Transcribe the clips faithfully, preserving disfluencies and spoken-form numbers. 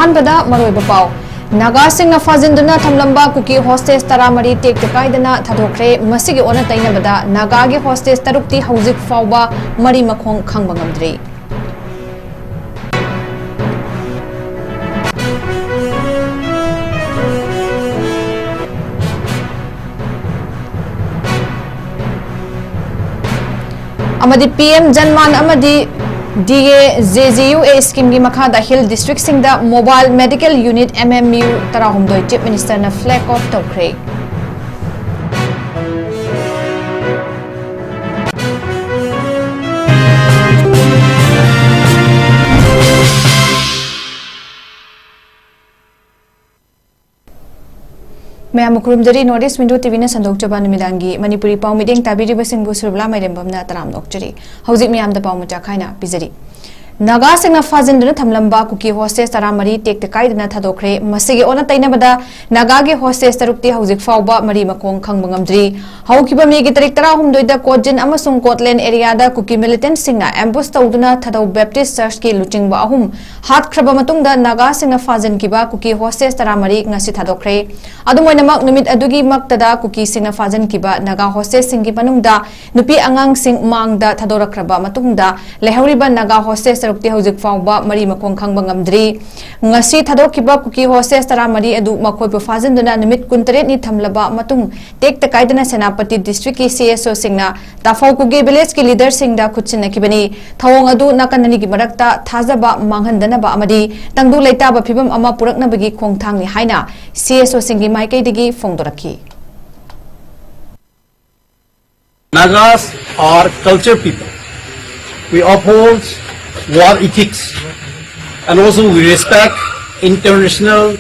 ꯑꯍꯥꯟꯕꯗ ꯃꯔꯨꯑꯣꯏꯕ ꯄꯥꯎ꯫ ꯅꯥꯒꯥꯁꯤꯡꯅ ꯐꯥꯖꯤꯟꯗꯨꯅ ꯊꯝꯂꯝꯕ ꯀꯨꯀꯤ ꯍꯣꯁꯇꯦꯖ ꯇꯔꯥꯃꯔꯤ ꯇꯦꯛꯇ ꯀꯥꯏꯗꯅ ꯊꯥꯗꯣꯛꯈ꯭ꯔꯦ꯫ ꯃꯁꯤꯒꯤ ꯑꯣꯟꯅ ꯇꯩꯅꯕꯗ ꯅꯥꯒꯥꯒꯤ ꯍꯣꯁꯇꯦꯖ ꯇꯔꯨꯛꯇꯤ ꯍꯧꯖꯤꯛ ꯐꯥꯎꯕ ꯃꯔꯤ ꯃꯈꯣꯡ ꯈꯪꯕ ꯉꯝꯗ꯭ꯔꯤ꯫ ꯑꯃꯗꯤ ꯄꯤ ꯑꯦꯝ ꯖꯟꯃꯥꯟ ꯑꯃꯗꯤ D A J G U A ꯁ꯭ꯀꯤꯝꯒꯤ ꯃꯈꯥꯗ ꯍꯤꯜ ꯗꯤꯁꯇ꯭ꯔꯤꯛꯁꯤꯡꯗ mobile medical unit, M M U, ꯇꯔꯥꯍꯨꯝꯗꯣꯏ ꯆꯤꯐ ꯃꯤꯅꯤꯁꯇꯔꯅ ꯐ꯭ꯂꯦꯒ ꯑꯣꯐ ꯇꯧꯈ꯭ꯔꯦ꯫ ꯃꯌꯥꯝꯕꯨ ꯈꯨꯔꯨꯝꯖꯔꯤ꯫ ꯅꯣꯔꯠ ꯏꯁ ꯋꯤꯟꯗꯣ ꯇꯤ ꯚꯤꯅ ꯁꯟꯗꯣꯛꯆꯕ ꯅꯨꯃꯤꯗꯥꯡꯒꯤ ꯃꯅꯤꯄꯨꯔꯤ ꯄꯥꯎ ꯃꯤꯠꯌꯦꯡ ꯇꯥꯕꯤꯔꯤꯕꯁꯤꯡꯕꯨ ꯁꯨꯔꯕꯂꯥ ꯃꯥꯏꯔꯦꯝꯕꯝꯅ ꯇꯔꯥꯝꯅ ꯑꯣꯛꯆꯔꯤ꯫ ꯍꯧꯖꯤꯛ ꯃꯤꯌꯥꯝꯗ ꯄꯥꯎ ꯃꯆꯥ ꯈꯥꯏꯅ ꯄꯤꯖꯔꯤ꯫ ꯅꯥꯒꯥꯁꯤꯡꯅ ꯐꯥꯖꯤꯟꯗꯨꯅ ꯊꯝꯂꯝꯕ ꯀꯨꯀꯤ ꯍꯣꯁꯇꯦꯖ ꯇꯔꯥꯃꯔꯤ ꯇꯦꯛꯇ ꯀꯥꯏꯗꯅ ꯊꯥꯗꯣꯛꯈ꯭ꯔꯦ꯫ ꯃꯁꯤꯒꯤ ꯑꯣꯟꯅ ꯇꯩꯅꯕꯗ ꯅꯥꯒꯥꯒꯤ ꯍꯣꯁꯇꯦꯖ ꯇꯔꯨꯛꯇꯤ ꯍꯧꯖꯤꯛ ꯐꯥꯎꯕ ꯃꯔꯤ ꯃꯈꯣꯡ ꯈꯪꯕ ꯉꯝꯗ꯭ꯔꯤ꯫ ꯍꯧꯈꯤꯕ ꯃꯦꯒꯤ ꯇꯥꯔꯤꯛ ꯇꯔꯥꯍꯨꯝꯗꯣꯏꯗ ꯀꯣꯠꯖꯤꯟ ꯑꯃꯁꯨꯡ ꯀꯣꯠꯂꯦꯟ ꯑꯦꯔꯤꯌꯥꯗ ꯀꯨꯀꯤ ꯃꯤꯂꯤꯇꯦꯟꯠꯁꯤꯡꯅ ꯑꯦꯝꯕꯨꯁ ꯇꯧꯗꯨꯅ ꯊꯥꯗꯧ ꯕꯦꯞꯇꯤꯁ ꯆꯔꯆꯀꯤ ꯂꯨꯆꯤꯡꯕ ꯑꯍꯨꯝ ꯍꯥꯠꯈ꯭ꯔꯕ ꯃꯇꯨꯡꯗ ꯅꯥꯒꯥꯁꯤꯡꯅ ꯐꯥꯖꯤꯟꯈꯤꯕ ꯀꯨꯀꯤ ꯍꯣꯁꯇꯦꯖ ꯇꯔꯥꯃꯔꯤ ꯉꯁꯤ ꯊꯥꯗꯣꯛꯈ꯭ꯔꯦ꯫ ꯑꯗꯨꯝ ꯑꯣꯏꯅꯃꯛ, ꯅꯨꯃꯤꯠ ꯑꯗꯨꯒꯤꯃꯛꯇꯗ ꯀꯨꯀꯤꯁꯤꯡꯅ ꯐꯥꯖꯤꯟꯈꯤꯕ ꯅꯥꯒꯥ ꯍꯣꯁꯇꯦꯖꯁꯤꯡꯒꯤ ꯃꯅꯨꯡꯗ ꯅꯨꯄꯤ ꯑꯉꯥꯡꯁꯤꯡ ꯃꯥꯡꯗ ꯊꯥꯗꯣꯔꯛꯈ꯭ꯔꯕ ꯃꯇꯨꯡꯗ ꯂꯩꯍꯧꯔꯤꯕ ꯅꯥꯒꯥ ꯍꯣꯁꯇꯦꯖ ꯇꯔꯨꯛꯇꯤ ꯍꯧꯖꯤꯛ ꯐꯥꯎꯕ ꯃꯔꯤ ꯃꯈꯣꯡ ꯈꯪꯕ ꯉꯝꯗ꯭ꯔꯤ꯫ ꯉꯁꯤ ꯊꯥꯗꯣꯛꯈꯤꯕ ꯀꯨꯀꯤ ꯍꯣꯁꯇꯦꯖ ꯇꯔꯥꯃꯔꯤ ꯑꯗꯨ ꯃꯈꯣꯏꯕꯨ ꯐꯥꯖꯤꯟꯗꯨꯅ ꯅꯨꯃꯤꯠ ꯀꯨꯟꯇꯔꯦꯠꯅꯤ ꯊꯝꯂꯕ ꯃꯇꯨꯡ, ꯇꯦꯛꯇ ꯀꯥꯏꯗꯅ ꯁꯦꯅꯥꯄꯇꯤ ꯗꯤꯁꯇ꯭ꯔꯤꯛꯀꯤ ꯁꯤ ꯑꯦꯁ ꯑꯣꯁꯤꯡꯅ ꯇꯥꯐꯧ ꯀꯨꯀꯤ ꯚꯤꯂꯦꯖꯀꯤ ꯂꯤꯗꯔꯁꯤꯡꯗ ꯈꯨꯠꯁꯤꯟꯅꯈꯤꯕꯅꯤ꯫ ꯊꯧꯑꯣꯡ ꯑꯗꯨ ꯅꯥꯀꯟ ꯑꯅꯤꯒꯤ ꯃꯔꯛꯇ ꯊꯥꯖꯕ ꯃꯥꯡꯍꯟꯗꯅꯕ ꯑꯃꯗꯤ ꯇꯪꯗꯨ ꯂꯩꯇꯥꯕ ꯐꯤꯕꯝ ꯑꯃ ꯄꯨꯔꯛꯅꯕꯒꯤ ꯈꯣꯡꯊꯥꯡꯅꯤ ꯍꯥꯏꯅ ꯁꯤ ꯑꯦꯁ ꯑꯣꯁꯤꯡꯒꯤ ꯃꯥꯏꯀꯩꯗꯒꯤ ꯐꯣꯡꯗꯣꯔꯛꯈꯤ꯫ Nagas are culture people. We uphold war ethics and also we respect international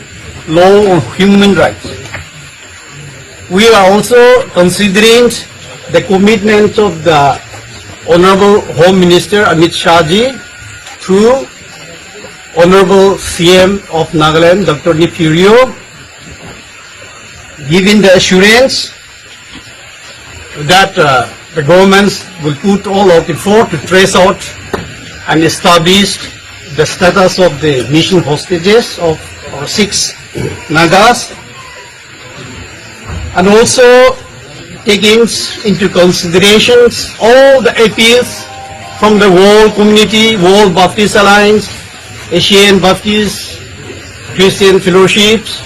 law on human rights. We are also considering the commitment of the Honorable Home Minister Amit Shah ji through Honorable C M of Nagaland, Doctor Neiphiu Rio, giving the assurance that uh, the governments will put all out effort to trace out and establish the status of the mission hostages of our six Nagas, and also taking into consideration all the appeals from the world community, World Baptist Alliance, Asian Baptist Christian Fellowships,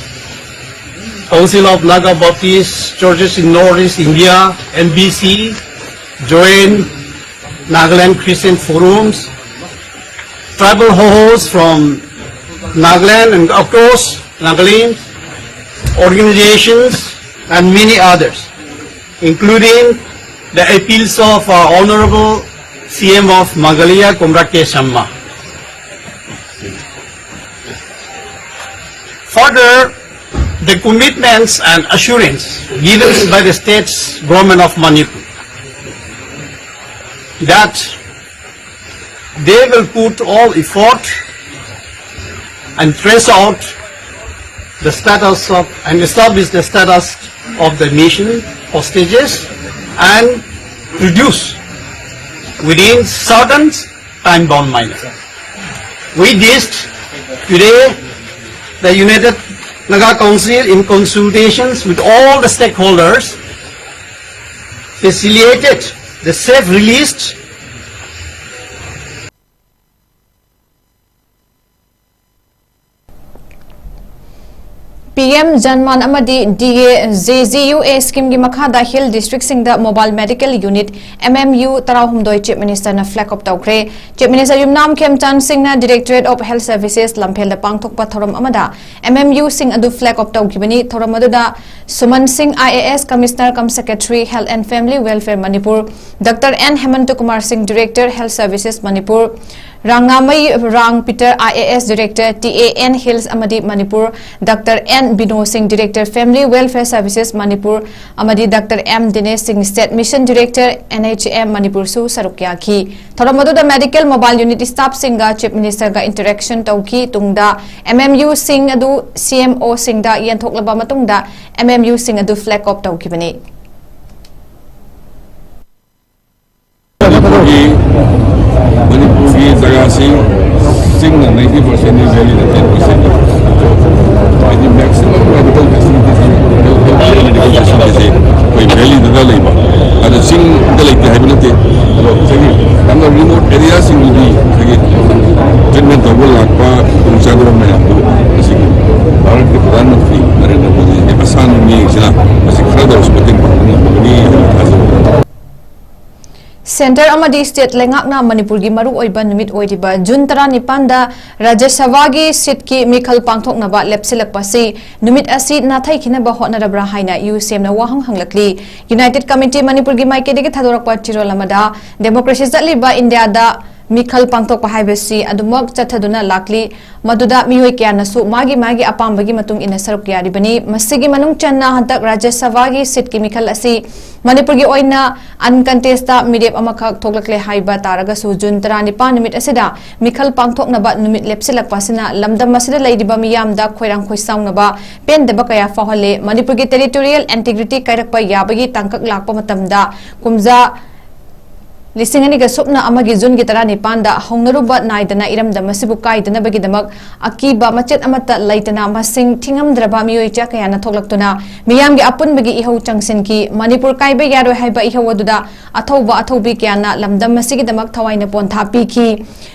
Council of Naga Baptist Churches in Northeast India, N B C, Joint Nagaland Christian Forums, tribal hosts from Nagaland and across Nagaland, organizations, and many others, including the appeals of our Honorable C M of Meghalaya, Conrad K Sangma. Further, the commitments and assurance given by the state's government of Manipur that they will put all effort and trace out the status of and establish the status of the mission hostages and produce within certain time-bound manner. With this, today, the United Naga Council, in consultations with all the stakeholders, facilitated the safe release P M Janman ꯑꯃꯗꯤ D A J G U A ꯁ꯭ꯀꯤꯝꯒꯤ ꯃꯈꯥꯗ hill ꯗꯤꯁꯇ꯭ꯔꯤꯛꯁꯤꯡꯗ mobile medical unit M M U ꯇꯔꯥꯍꯨꯝꯗꯣꯏ chief ꯃꯤꯅꯤꯁꯇꯔꯅ flag off ꯇꯧꯈ꯭ꯔꯦ꯫ Chief minister Yumnam Khemchand ꯁꯤꯡꯅ directorate of health services ꯂꯝꯐꯦꯜꯗ ꯄꯥꯡꯊꯣꯛꯄ ꯊꯧꯔꯝ ꯑꯃꯗ ꯑꯦꯝ ꯑꯦꯝ ꯌꯨꯁꯤꯡ ꯑꯗꯨ ꯐ꯭ꯂꯦꯒ ꯑꯣꯐ ꯇꯧꯈꯤꯕꯅꯤ꯫ ꯊꯧꯔꯝ ꯑꯗꯨꯗ Suman Singh, I A S, commissioner cum secretary, health and family welfare Manipur, doctor N Hemanta Kumar Singh, director, health services Manipur, Rangamei Rang Peter, I A S, director, T A and hills ꯑꯃꯗꯤ Manipur, doctor N Bino Singh, director, family welfare services Manipur, ꯑꯃꯗꯤ doctor M Dinesh Singh, state mission director, N H M ꯃꯅꯤꯄꯨꯔꯁꯨ ꯁꯔꯨꯛ ꯌꯥꯈꯤ꯫ ꯊꯧꯔꯝ ꯑꯗꯨꯗ medical mobile unit ꯁ꯭ꯇꯥꯐꯁꯤꯡꯒ chief ꯃꯤꯅꯤꯁꯇꯔꯒ interaction ꯇꯧꯈꯤ꯫ ꯇꯨꯡꯗ ꯑꯦꯝ ꯑꯦꯝ ꯌꯨꯁꯤꯡ ꯑꯗꯨ ꯁꯤ ꯑꯦꯝ ꯑꯣꯁꯤꯡꯗ ꯌꯦꯟꯊꯣꯛꯂꯕ ꯃꯇꯨꯡꯗ ꯑꯦꯝ ꯑꯦꯝ ꯌꯨꯁꯤꯡ ꯑꯗꯨ ꯐ꯭ꯂꯦꯒ ꯑꯣꯐ ꯇꯧꯈꯤꯕꯅꯤ꯫ ꯃꯅꯤꯄꯨꯔꯒꯤ ꯃꯅꯤꯄꯨꯔꯒꯤ ꯖꯒꯥꯁꯤꯡ ꯆꯤꯡꯅ ninety percent, valley ꯅ ten percent꯫ ꯍꯥꯏꯗꯤ maximum medical facility ꯁꯤ, health medical facility ꯁꯤ ꯑꯩꯈꯣꯏ valley ꯗ ꯂꯩꯕ, ꯑꯗꯣ ꯆꯤꯡꯗ ꯂꯩꯇꯦ ꯍꯥꯏꯕ ꯅꯠꯇꯦ꯫ ꯑꯗꯣ ꯉꯁꯥꯏꯒꯤ ꯌꯥꯝꯅ remote area ꯁꯤꯡꯗꯨꯗꯤ ꯉꯁꯥꯏꯒꯤ treatment ꯇꯧꯕ ꯂꯥꯛꯄ ꯈꯨꯗꯣꯡꯆꯥꯗꯕ ꯃꯌꯥꯝꯗꯨ ꯉꯁꯤꯒꯤ ꯚꯥꯔꯠꯀꯤ ꯄ꯭ꯔꯙꯥꯟ ꯃꯟꯇ꯭ꯔꯤ ꯅꯔꯦꯟꯗ꯭ꯔ ꯃꯣꯗꯤꯒꯤ ꯑꯁꯥꯟꯕ ꯃꯤꯠꯌꯦꯡꯁꯤꯅ ꯃꯁꯤ ꯈꯔꯗ ꯑꯣꯏꯔꯁꯨ ꯃꯇꯦꯡ ꯄꯥꯡꯕ ꯉꯝꯒꯅꯤ ꯍꯥꯏꯅ ꯊꯥꯖꯩ꯫ ꯁꯦꯟꯇꯔ ꯑꯃꯗꯤ ꯁ꯭ꯇꯦꯠ ꯂꯩꯉꯥꯛꯅ ꯃꯅꯤꯄꯨꯔꯒꯤ ꯃꯔꯨꯑꯣꯏꯕ ꯅꯨꯃꯤꯠ ꯑꯣꯏꯔꯤꯕ ꯖꯨꯟ ꯇꯔꯥꯅꯤꯄꯥꯟꯗ ꯔꯥꯖ꯭ꯌ ꯁꯚꯥꯒꯤ ꯁꯤꯠꯀꯤ ꯃꯤꯈꯜ ꯄꯥꯡꯊꯣꯛꯅꯕ ꯂꯦꯞꯁꯤꯜꯂꯛꯄ ꯑꯁꯤ ꯅꯨꯃꯤꯠ ꯑꯁꯤ ꯅꯥꯊꯩꯈꯤꯅꯕ ꯍꯣꯠꯅꯔꯕ꯭ꯔꯥ ꯍꯥꯏꯅ ꯌꯨ ꯁꯤ ꯑꯦꯝꯅ ꯋꯥꯍꯪ ꯍꯪꯂꯛꯂꯤ꯫ United Committee ꯃꯅꯤꯄꯨꯔꯒꯤ ꯃꯥꯏꯀꯩꯗꯒꯤ ꯊꯥꯗꯣꯔꯛꯄ ꯆꯦꯔꯣꯜ ꯑꯃꯗ, democracy ꯆꯠꯂꯤꯕ ꯏꯟꯗꯤꯌꯥꯗ ꯃꯤꯈꯜ ꯄꯥꯡꯊꯣꯛꯄ ꯍꯥꯏꯕꯁꯤ ꯑꯗꯨꯃꯛ ꯆꯠꯊꯗꯨꯅ ꯂꯥꯛꯂꯤ꯫ ꯃꯗꯨꯗ ꯃꯤꯑꯣꯏ ꯀꯌꯥꯅꯁꯨ ꯃꯥꯒꯤ ꯃꯥꯒꯤ ꯑꯄꯥꯝꯕꯒꯤ ꯃꯇꯨꯡ ꯏꯟꯅ ꯁꯔꯨꯛ ꯌꯥꯔꯤꯕꯅꯤ꯫ ꯃꯁꯤꯒꯤ ꯃꯅꯨꯡ ꯆꯟꯅ ꯍꯟꯗꯛ ꯔꯥꯖ꯭ꯌ ꯁꯚꯥꯒꯤ ꯁꯤꯠꯀꯤ ꯃꯤꯈꯜ ꯑꯁꯤ ꯃꯅꯤꯄꯨꯔꯒꯤ ꯑꯣꯏꯅ uncontest ꯃꯤꯔꯦꯞ ꯑꯃꯈꯛ ꯊꯣꯛꯂꯛꯂꯦ ꯍꯥꯏꯕ ꯇꯥꯔꯒꯁꯨ, ꯖꯨꯟ ꯇꯔꯥꯅꯤꯄꯥꯟ ꯅꯨꯃꯤꯠ ꯑꯁꯤꯗ ꯃꯤꯈꯜ ꯄꯥꯡꯊꯣꯛꯅꯕ ꯅꯨꯃꯤꯠ ꯂꯦꯞꯁꯤꯜꯂꯛꯄ ꯑꯁꯤꯅ ꯂꯝꯗꯝ ꯑꯁꯤꯗ ꯂꯩꯔꯤꯕ ꯃꯤꯌꯥꯝꯗ ꯈꯣꯏꯔꯥꯡ ꯈꯣꯏꯁꯥꯎꯅꯕ, ꯄꯦꯟꯗꯕ ꯀꯌꯥ ꯐꯥꯎꯍꯜꯂꯦ꯫ ꯃꯅꯤꯄꯨꯔꯒꯤ territorial integrity ꯀꯥꯏꯔꯛꯄ ꯌꯥꯕꯒꯤ ꯇꯥꯡꯀꯛ ꯂꯥꯛꯄ ꯃꯇꯝꯗ, ꯀꯨꯝꯖꯥ ꯂꯤꯁꯤꯡ ꯑꯅꯤꯒ ꯁꯨꯞꯅ ꯑꯃꯒꯤ ꯖꯨꯟꯒꯤ ꯇꯔꯥꯅꯤꯄꯥꯟꯗ ꯍꯧꯅꯔꯨꯕ ꯅꯥꯏꯗꯅ ꯏꯔꯝꯗꯝ ꯑꯁꯤꯕꯨ ꯀꯥꯏꯗꯅꯕꯒꯤꯗꯃꯛ ꯑꯀꯤꯕ ꯃꯆꯦꯠ ꯑꯃꯠꯇ ꯂꯩꯇꯅ ꯃꯁꯤꯡ ꯊꯤꯉꯝꯗ꯭ꯔꯕ ꯃꯤꯑꯣꯏ ꯆꯥ ꯀꯌꯥꯅ ꯊꯣꯛꯂꯛꯇꯨꯅ ꯃꯤꯌꯥꯝꯒꯤ ꯑꯄꯨꯟꯕꯒꯤ ꯏꯍꯧ ꯆꯪꯁꯤꯟꯈꯤ꯫ ꯃꯅꯤꯄꯨꯔ ꯀꯥꯏꯕ ꯌꯥꯔꯣꯏ ꯍꯥꯏꯕ ꯏꯍꯧ ꯑꯗꯨꯗ ꯑꯊꯧꯕ ꯑꯊꯧꯕꯤ ꯀꯌꯥꯅ ꯂꯝꯗꯝ ꯑꯁꯤꯒꯤꯗꯃꯛ ꯊꯋꯥꯏꯅ ꯄꯣꯟꯊꯥ ꯄꯤꯈꯤ꯫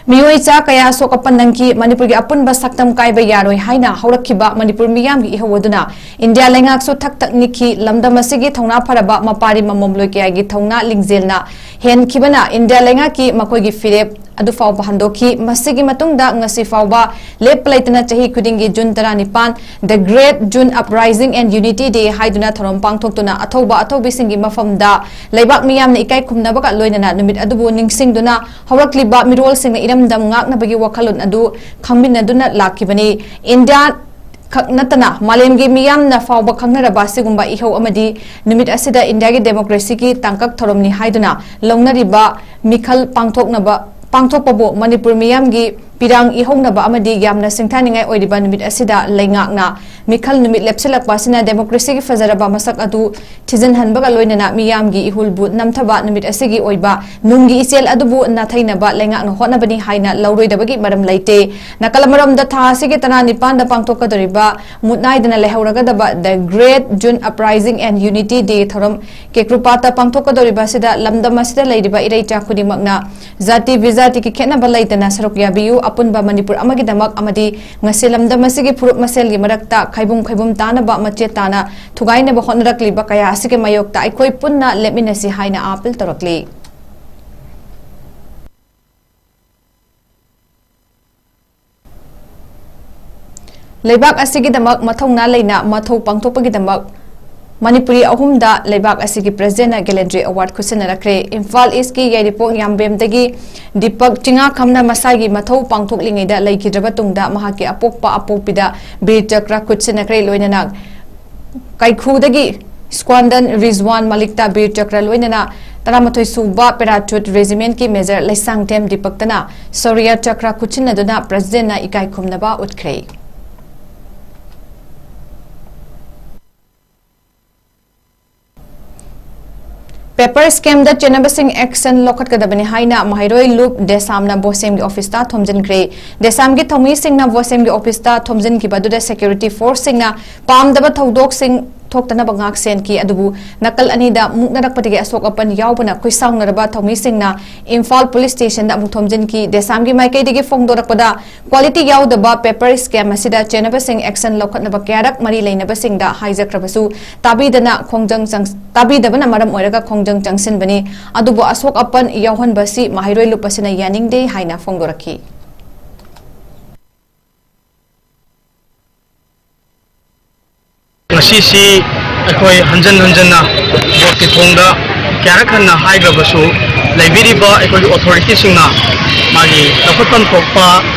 ꯃꯤꯑꯣꯏ ꯆꯥ ꯀꯌꯥ ꯑꯁꯣꯛ ꯑꯄꯟ ꯅꯪꯈꯤ꯫ ꯃꯅꯤꯄꯨꯔꯒꯤ ꯑꯄꯨꯟꯕ ꯁꯛꯇꯝ ꯀꯥꯏꯕ ꯌꯥꯔꯣꯏ ꯍꯥꯏꯅ ꯍꯧꯔꯛꯈꯤꯕ ꯃꯅꯤꯄꯨꯔ ꯃꯤꯌꯥꯝꯒꯤ ꯏꯍꯧ ꯑꯗꯨꯅ ꯏꯟꯗꯤꯌꯥ ꯂꯩꯉꯥꯛꯁꯨ ꯊꯛ ꯊꯛ ꯅꯤꯛꯈꯤ꯫ ꯂꯝꯗꯝ ꯑꯁꯤꯒꯤ ꯊꯧꯅꯥ ꯐꯔꯕ ꯃꯄꯥꯔꯤ ꯃꯃꯣꯝꯂꯣꯏ ꯀꯌꯥꯒꯤ ꯊꯧꯅꯥ ꯂꯤꯡꯖꯦꯜꯅ ꯍꯦꯟꯈꯤꯕꯅ ꯏꯟꯗꯤꯌꯥ ꯂꯩꯉꯥꯛꯀꯤ ꯃꯈꯣꯏꯒꯤ ꯐꯤꯔꯦꯞ ꯑꯗꯨ ꯐꯥꯎꯕ ꯍꯟꯗꯣꯛꯈꯤ꯫ ꯃꯁꯤꯒꯤ ꯃꯇꯨꯡꯗ ꯉꯁꯤ ꯐꯥꯎꯕ ꯂꯦꯞꯄ ꯂꯩꯇꯅ ꯆꯍꯤ ꯈꯨꯗꯤꯡꯒꯤ ꯖꯨꯟ ꯇꯔꯥꯅꯤꯄꯥꯟ, The Great June Uprising and Unity Day ꯍꯥꯏꯗꯨꯅ ꯊꯧꯔꯝ ꯄꯥꯡꯊꯣꯛꯇꯨꯅ ꯑꯊꯧꯕ ꯑꯊꯧꯕꯤꯁꯤꯡꯒꯤ ꯃꯐꯝꯗ ꯂꯩꯕꯥꯛ ꯃꯤꯌꯥꯝꯅ ꯏꯀꯥꯏ ꯈꯨꯝꯅꯕꯒ ꯂꯣꯏꯅꯅ ꯅꯨꯃꯤꯠ ꯑꯗꯨꯕꯨ ꯅꯤꯡꯁꯤꯡꯗꯨꯅ ꯍꯧꯔꯛꯂꯤꯕ ꯃꯤꯔꯣꯜꯁꯤꯡꯅ ꯏꯔꯝꯗꯝ ꯉꯥꯛꯅꯕꯒꯤ ꯋꯥꯈꯜꯂꯣꯟ ꯑꯗꯨ ꯈꯪꯃꯤꯟꯅꯗꯨꯅ ꯂꯥꯛꯈꯤꯕꯅꯤ꯫ ꯏꯟꯗꯤꯌꯥ ꯈꯛ ꯅꯠꯇꯅ ꯃꯥꯂꯦꯝꯒꯤ ꯃꯤꯌꯥꯝꯅ ꯐꯥꯎꯕ ꯈꯪꯅꯔꯕ ꯑꯁꯤꯒꯨꯝꯕ ꯏꯍꯧ ꯑꯃꯗꯤ ꯅꯨꯃꯤꯠ ꯑꯁꯤꯗ ꯏꯟꯗꯤꯌꯥꯒꯤ democracy ꯒꯤ ꯇꯥꯡꯀꯛ ꯊꯧꯔꯝꯅꯤ ꯍꯥꯏꯗꯨꯅ ꯂꯧꯅꯔꯤꯕ ꯃꯤꯈꯜ ꯄꯥꯡꯊꯣꯛꯅꯕ, ꯄꯥꯡꯊꯣꯛꯄꯕꯨ ꯃꯅꯤꯄꯨꯔ ꯃꯤꯌꯥꯝꯒꯤ ꯄꯤꯔꯥꯡ ꯏꯍꯧꯅꯕ ꯑꯃꯗꯤ ꯌꯥꯝꯅ ꯁꯤꯡꯊꯥꯅꯤꯡꯉꯥꯏ ꯑꯣꯏꯔꯤꯕ ꯅꯨꯃꯤꯠ ꯑꯁꯤꯗ ꯂꯩꯉꯥꯛꯅ ꯃꯤꯈꯜ ꯅꯨꯃꯤꯠ ꯂꯦꯞꯁꯤꯜꯂꯛꯄ ꯑꯁꯤꯅ democracy ꯒꯤ ꯐꯖꯔꯕ ꯃꯁꯛ ꯑꯗꯨ ꯊꯤꯖꯤꯟꯍꯟꯕꯒ ꯂꯣꯏꯅꯅ ꯃꯤꯌꯥꯝꯒꯤ ꯏꯍꯨꯜꯕꯨ ꯅꯝꯊꯕ ꯅꯨꯃꯤꯠ ꯑꯁꯤꯒꯤ ꯑꯣꯏꯕ ꯅꯨꯡꯒꯤ ꯏꯆꯦꯜ ꯑꯗꯨꯕꯨ ꯅꯥꯊꯩꯅꯕ ꯂꯩꯉꯥꯛꯅ ꯍꯣꯠꯅꯕꯅꯤ ꯍꯥꯏꯅ ꯂꯧꯔꯣꯏꯗꯕꯒꯤ ꯃꯔꯝ ꯂꯩꯇꯦ꯫ ꯅꯥꯀꯜ ꯑꯃꯔꯣꯝꯗ ꯊꯥ ꯑꯁꯤꯒꯤ ꯇꯔꯥꯅꯤꯄꯥꯟꯗ ꯄꯥꯡꯊꯣꯛꯀꯗꯧꯔꯤꯕ ꯃꯨꯠꯅꯥꯏꯗꯅ ꯂꯩꯍꯧꯔꯒꯗꯕ The Great June Uprising and Unity Day ꯊꯧꯔꯝ ꯀꯦꯀ꯭ꯔꯨꯄꯥꯠꯇ ꯄꯥꯡꯊꯣꯛꯀꯗꯧꯔꯤꯕ ꯑꯁꯤꯗ ꯂꯝꯗꯝ ꯑꯁꯤꯗ ꯂꯩꯔꯤꯕ ꯏꯔꯩꯆꯥ ꯈꯨꯗꯤꯡꯃꯛꯅ ꯖꯥꯇꯤ ꯕꯤꯖꯥꯇꯤꯒꯤ ꯈꯦꯠꯅꯕ ꯂꯩꯇꯅ ꯁꯔꯨꯛ ꯌꯥꯕꯤꯌꯨ꯫ ꯑꯄꯨꯟꯕ ꯃꯅꯤꯄꯨꯔ ꯑꯃꯒꯤꯗꯃꯛ ꯑꯃꯗꯤ ꯉꯁꯤ ꯂꯝꯗꯝ ꯑꯁꯤꯒꯤ ꯐꯨꯔꯨꯞ ꯃꯁꯦꯜꯒꯤ ꯃꯔꯛꯇ ꯈꯥꯏꯕꯨꯝ ꯈꯥꯏꯕꯨꯝ ꯇꯥꯅꯕ ꯃꯆꯦꯠ ꯇꯥꯅ ꯊꯨꯒꯥꯏꯅꯕ ꯍꯣꯠꯅꯔꯛꯂꯤꯕ ꯀꯌꯥ ꯑꯁꯤꯒꯤ ꯃꯥꯌꯣꯛꯇ ꯑꯩꯈꯣꯏ ꯄꯨꯟꯅ ꯂꯦꯞꯃꯤꯟꯅꯁꯤ ꯍꯥꯏꯅ ꯑꯥꯄꯤꯜ ꯇꯧꯔꯛꯂꯤ꯫ ꯂꯩꯕꯥꯛ ꯑꯁꯤꯒꯤꯗꯃꯛ ꯃꯊꯧꯅꯥ ꯂꯩꯅ ꯃꯊꯧ ꯄꯥꯡꯊꯣꯛꯄꯒꯤꯗꯃꯛ ꯃꯅꯤꯄꯨꯔꯤ ꯑꯍꯨꯝꯗ ꯂꯩꯕꯥꯛ ꯑꯁꯤꯒꯤ President ꯅ Gallantry Award ꯈꯨꯠꯁꯤꯟꯅꯔꯛꯈ꯭ꯔꯦ꯫ ꯏꯝꯐꯥꯜ East ꯀꯤ ꯌꯥꯏꯔꯤꯄꯣꯛ ꯌꯥꯝꯕꯦꯝꯗꯒꯤ ꯗꯤꯄꯛ ꯆꯤꯉꯥꯈꯝꯅ ꯃꯁꯥꯒꯤ ꯃꯊꯧ ꯄꯥꯡꯊꯣꯛꯂꯤꯉꯩꯗ ꯂꯩꯈꯤꯗ꯭ꯔꯕ ꯇꯨꯡꯗ ꯃꯍꯥꯛꯀꯤ ꯑꯄꯣꯛꯄ ꯑꯄꯣꯛꯄꯤꯗ ꯕꯤꯔ ꯆꯀ꯭ꯔ ꯈꯨꯠꯁꯤꯟꯅꯈ꯭ꯔꯦ꯫ ꯂꯣꯏꯅꯅ ꯀꯥꯏꯈꯨꯗꯒꯤ ꯁ꯭ꯀ꯭ꯋꯥꯟꯗꯟ ꯔꯤꯖꯋꯥꯟ ꯃꯂꯤꯛꯇ ꯕꯤꯔ ꯆꯀ꯭ꯔ ꯂꯣꯏꯅꯅ ꯇꯔꯥꯃꯥꯊꯣꯏ ꯁꯨꯕ Parachute Regiment ꯀꯤ Major ꯂꯩꯁꯥꯡꯊꯦꯝ ꯗꯤꯄꯛꯇꯅ ꯁꯧꯔꯤꯌꯥ ꯆꯀ꯭ꯔ ꯈꯨꯠꯁꯤꯟꯅꯗꯨꯅ President ꯅ ꯏꯀꯥꯏ ꯈꯨꯝꯅꯕ ꯎꯠꯈ꯭ꯔꯦ꯫ Paper scam ꯗ ꯆꯦꯟꯅꯕꯁꯤꯡ action ꯂꯧꯈꯠꯀꯗꯕꯅꯤ ꯍꯥꯏꯅ ꯃꯍꯩꯔꯣꯏ ꯂꯨꯞ ꯗꯦꯁꯥꯝꯅ ꯕꯣꯁꯦꯝꯒꯤ office ꯇ ꯊꯣꯝꯖꯤꯟꯈ꯭ꯔꯦ꯫ ꯗꯦꯁꯥꯝꯒꯤ ꯊꯧꯃꯤꯁꯤꯡꯅ ꯕꯣꯁꯦꯝꯒꯤ office ꯇ ꯊꯣꯝꯖꯤꯟꯈꯤꯕ ꯑꯗꯨꯗ security force ꯁꯤꯡꯅ ꯄꯥꯝꯗꯕ ꯊꯧꯗꯣꯛꯁꯤꯡ ꯊꯣꯛꯇꯅꯕ ꯉꯥꯛ ꯁꯦꯟꯈꯤ꯫ ꯑꯗꯨꯕꯨ ꯅꯥꯀꯜ ꯑꯅꯤꯗ ꯃꯨꯛꯅꯔꯛꯄꯗꯒꯤ ꯑꯁꯣꯛ ꯑꯄꯟ ꯌꯥꯎꯕꯅ ꯈꯨꯠꯁꯥꯎꯅꯔꯕ ꯊꯧꯃꯤꯁꯤꯡꯅ ꯏꯝꯐꯥꯜ Police Station ꯗ ꯑꯃꯨꯛ ꯊꯣꯝꯖꯤꯟꯈꯤ꯫ ꯗꯦꯁꯥꯝꯒꯤ ꯃꯥꯏꯀꯩꯗꯒꯤ ꯐꯣꯡꯗꯣꯔꯛꯄꯗ quality ꯌꯥꯎꯗꯕ paper scam ꯑꯁꯤꯗ ꯆꯦꯟꯅꯕꯁꯤꯡ action ꯂꯧꯈꯠꯅꯕ ꯀꯌꯥꯔꯛ ꯃꯔꯤ ꯂꯩꯅꯕꯁꯤꯡꯗ ꯍꯥꯏꯖꯈ꯭ꯔꯕꯁꯨ ꯇꯥꯕꯤꯗꯅ ꯈꯣꯡꯖꯪ ꯆꯪ-, ꯇꯥꯕꯤꯗꯕꯅ ꯃꯔꯝ ꯑꯣꯏꯔꯒ ꯈꯣꯡꯖꯪ ꯆꯪꯁꯤꯟꯕꯅꯤ꯫ ꯑꯗꯨꯕꯨ ꯑꯁꯣꯛ ꯑꯄꯟ ꯌꯥꯎꯍꯟꯕꯁꯤ ꯃꯍꯩꯔꯣꯏ ꯂꯨꯞ ꯑꯁꯤꯅ ꯌꯥꯅꯤꯡꯗꯦ ꯍꯥꯏꯅ ꯐꯣꯡꯗꯣꯔꯛꯈꯤ꯫ ꯉꯁꯤꯁꯤ ꯑꯩꯈꯣꯏ ꯍꯟꯖꯟ ꯍꯟꯖꯟꯅ board ꯀꯤ ꯊꯣꯡꯗ ꯀꯌꯥꯔꯛ ꯍꯟꯅ ꯍꯥꯏꯈ꯭ꯔꯕꯁꯨ, ꯂꯩꯕꯤꯔꯤꯕ ꯑꯩꯈꯣꯏꯒꯤ authority ꯁꯤꯡꯅ ꯃꯥꯒꯤ ꯂꯧꯈꯠꯐꯝ ꯊꯣꯛꯄ,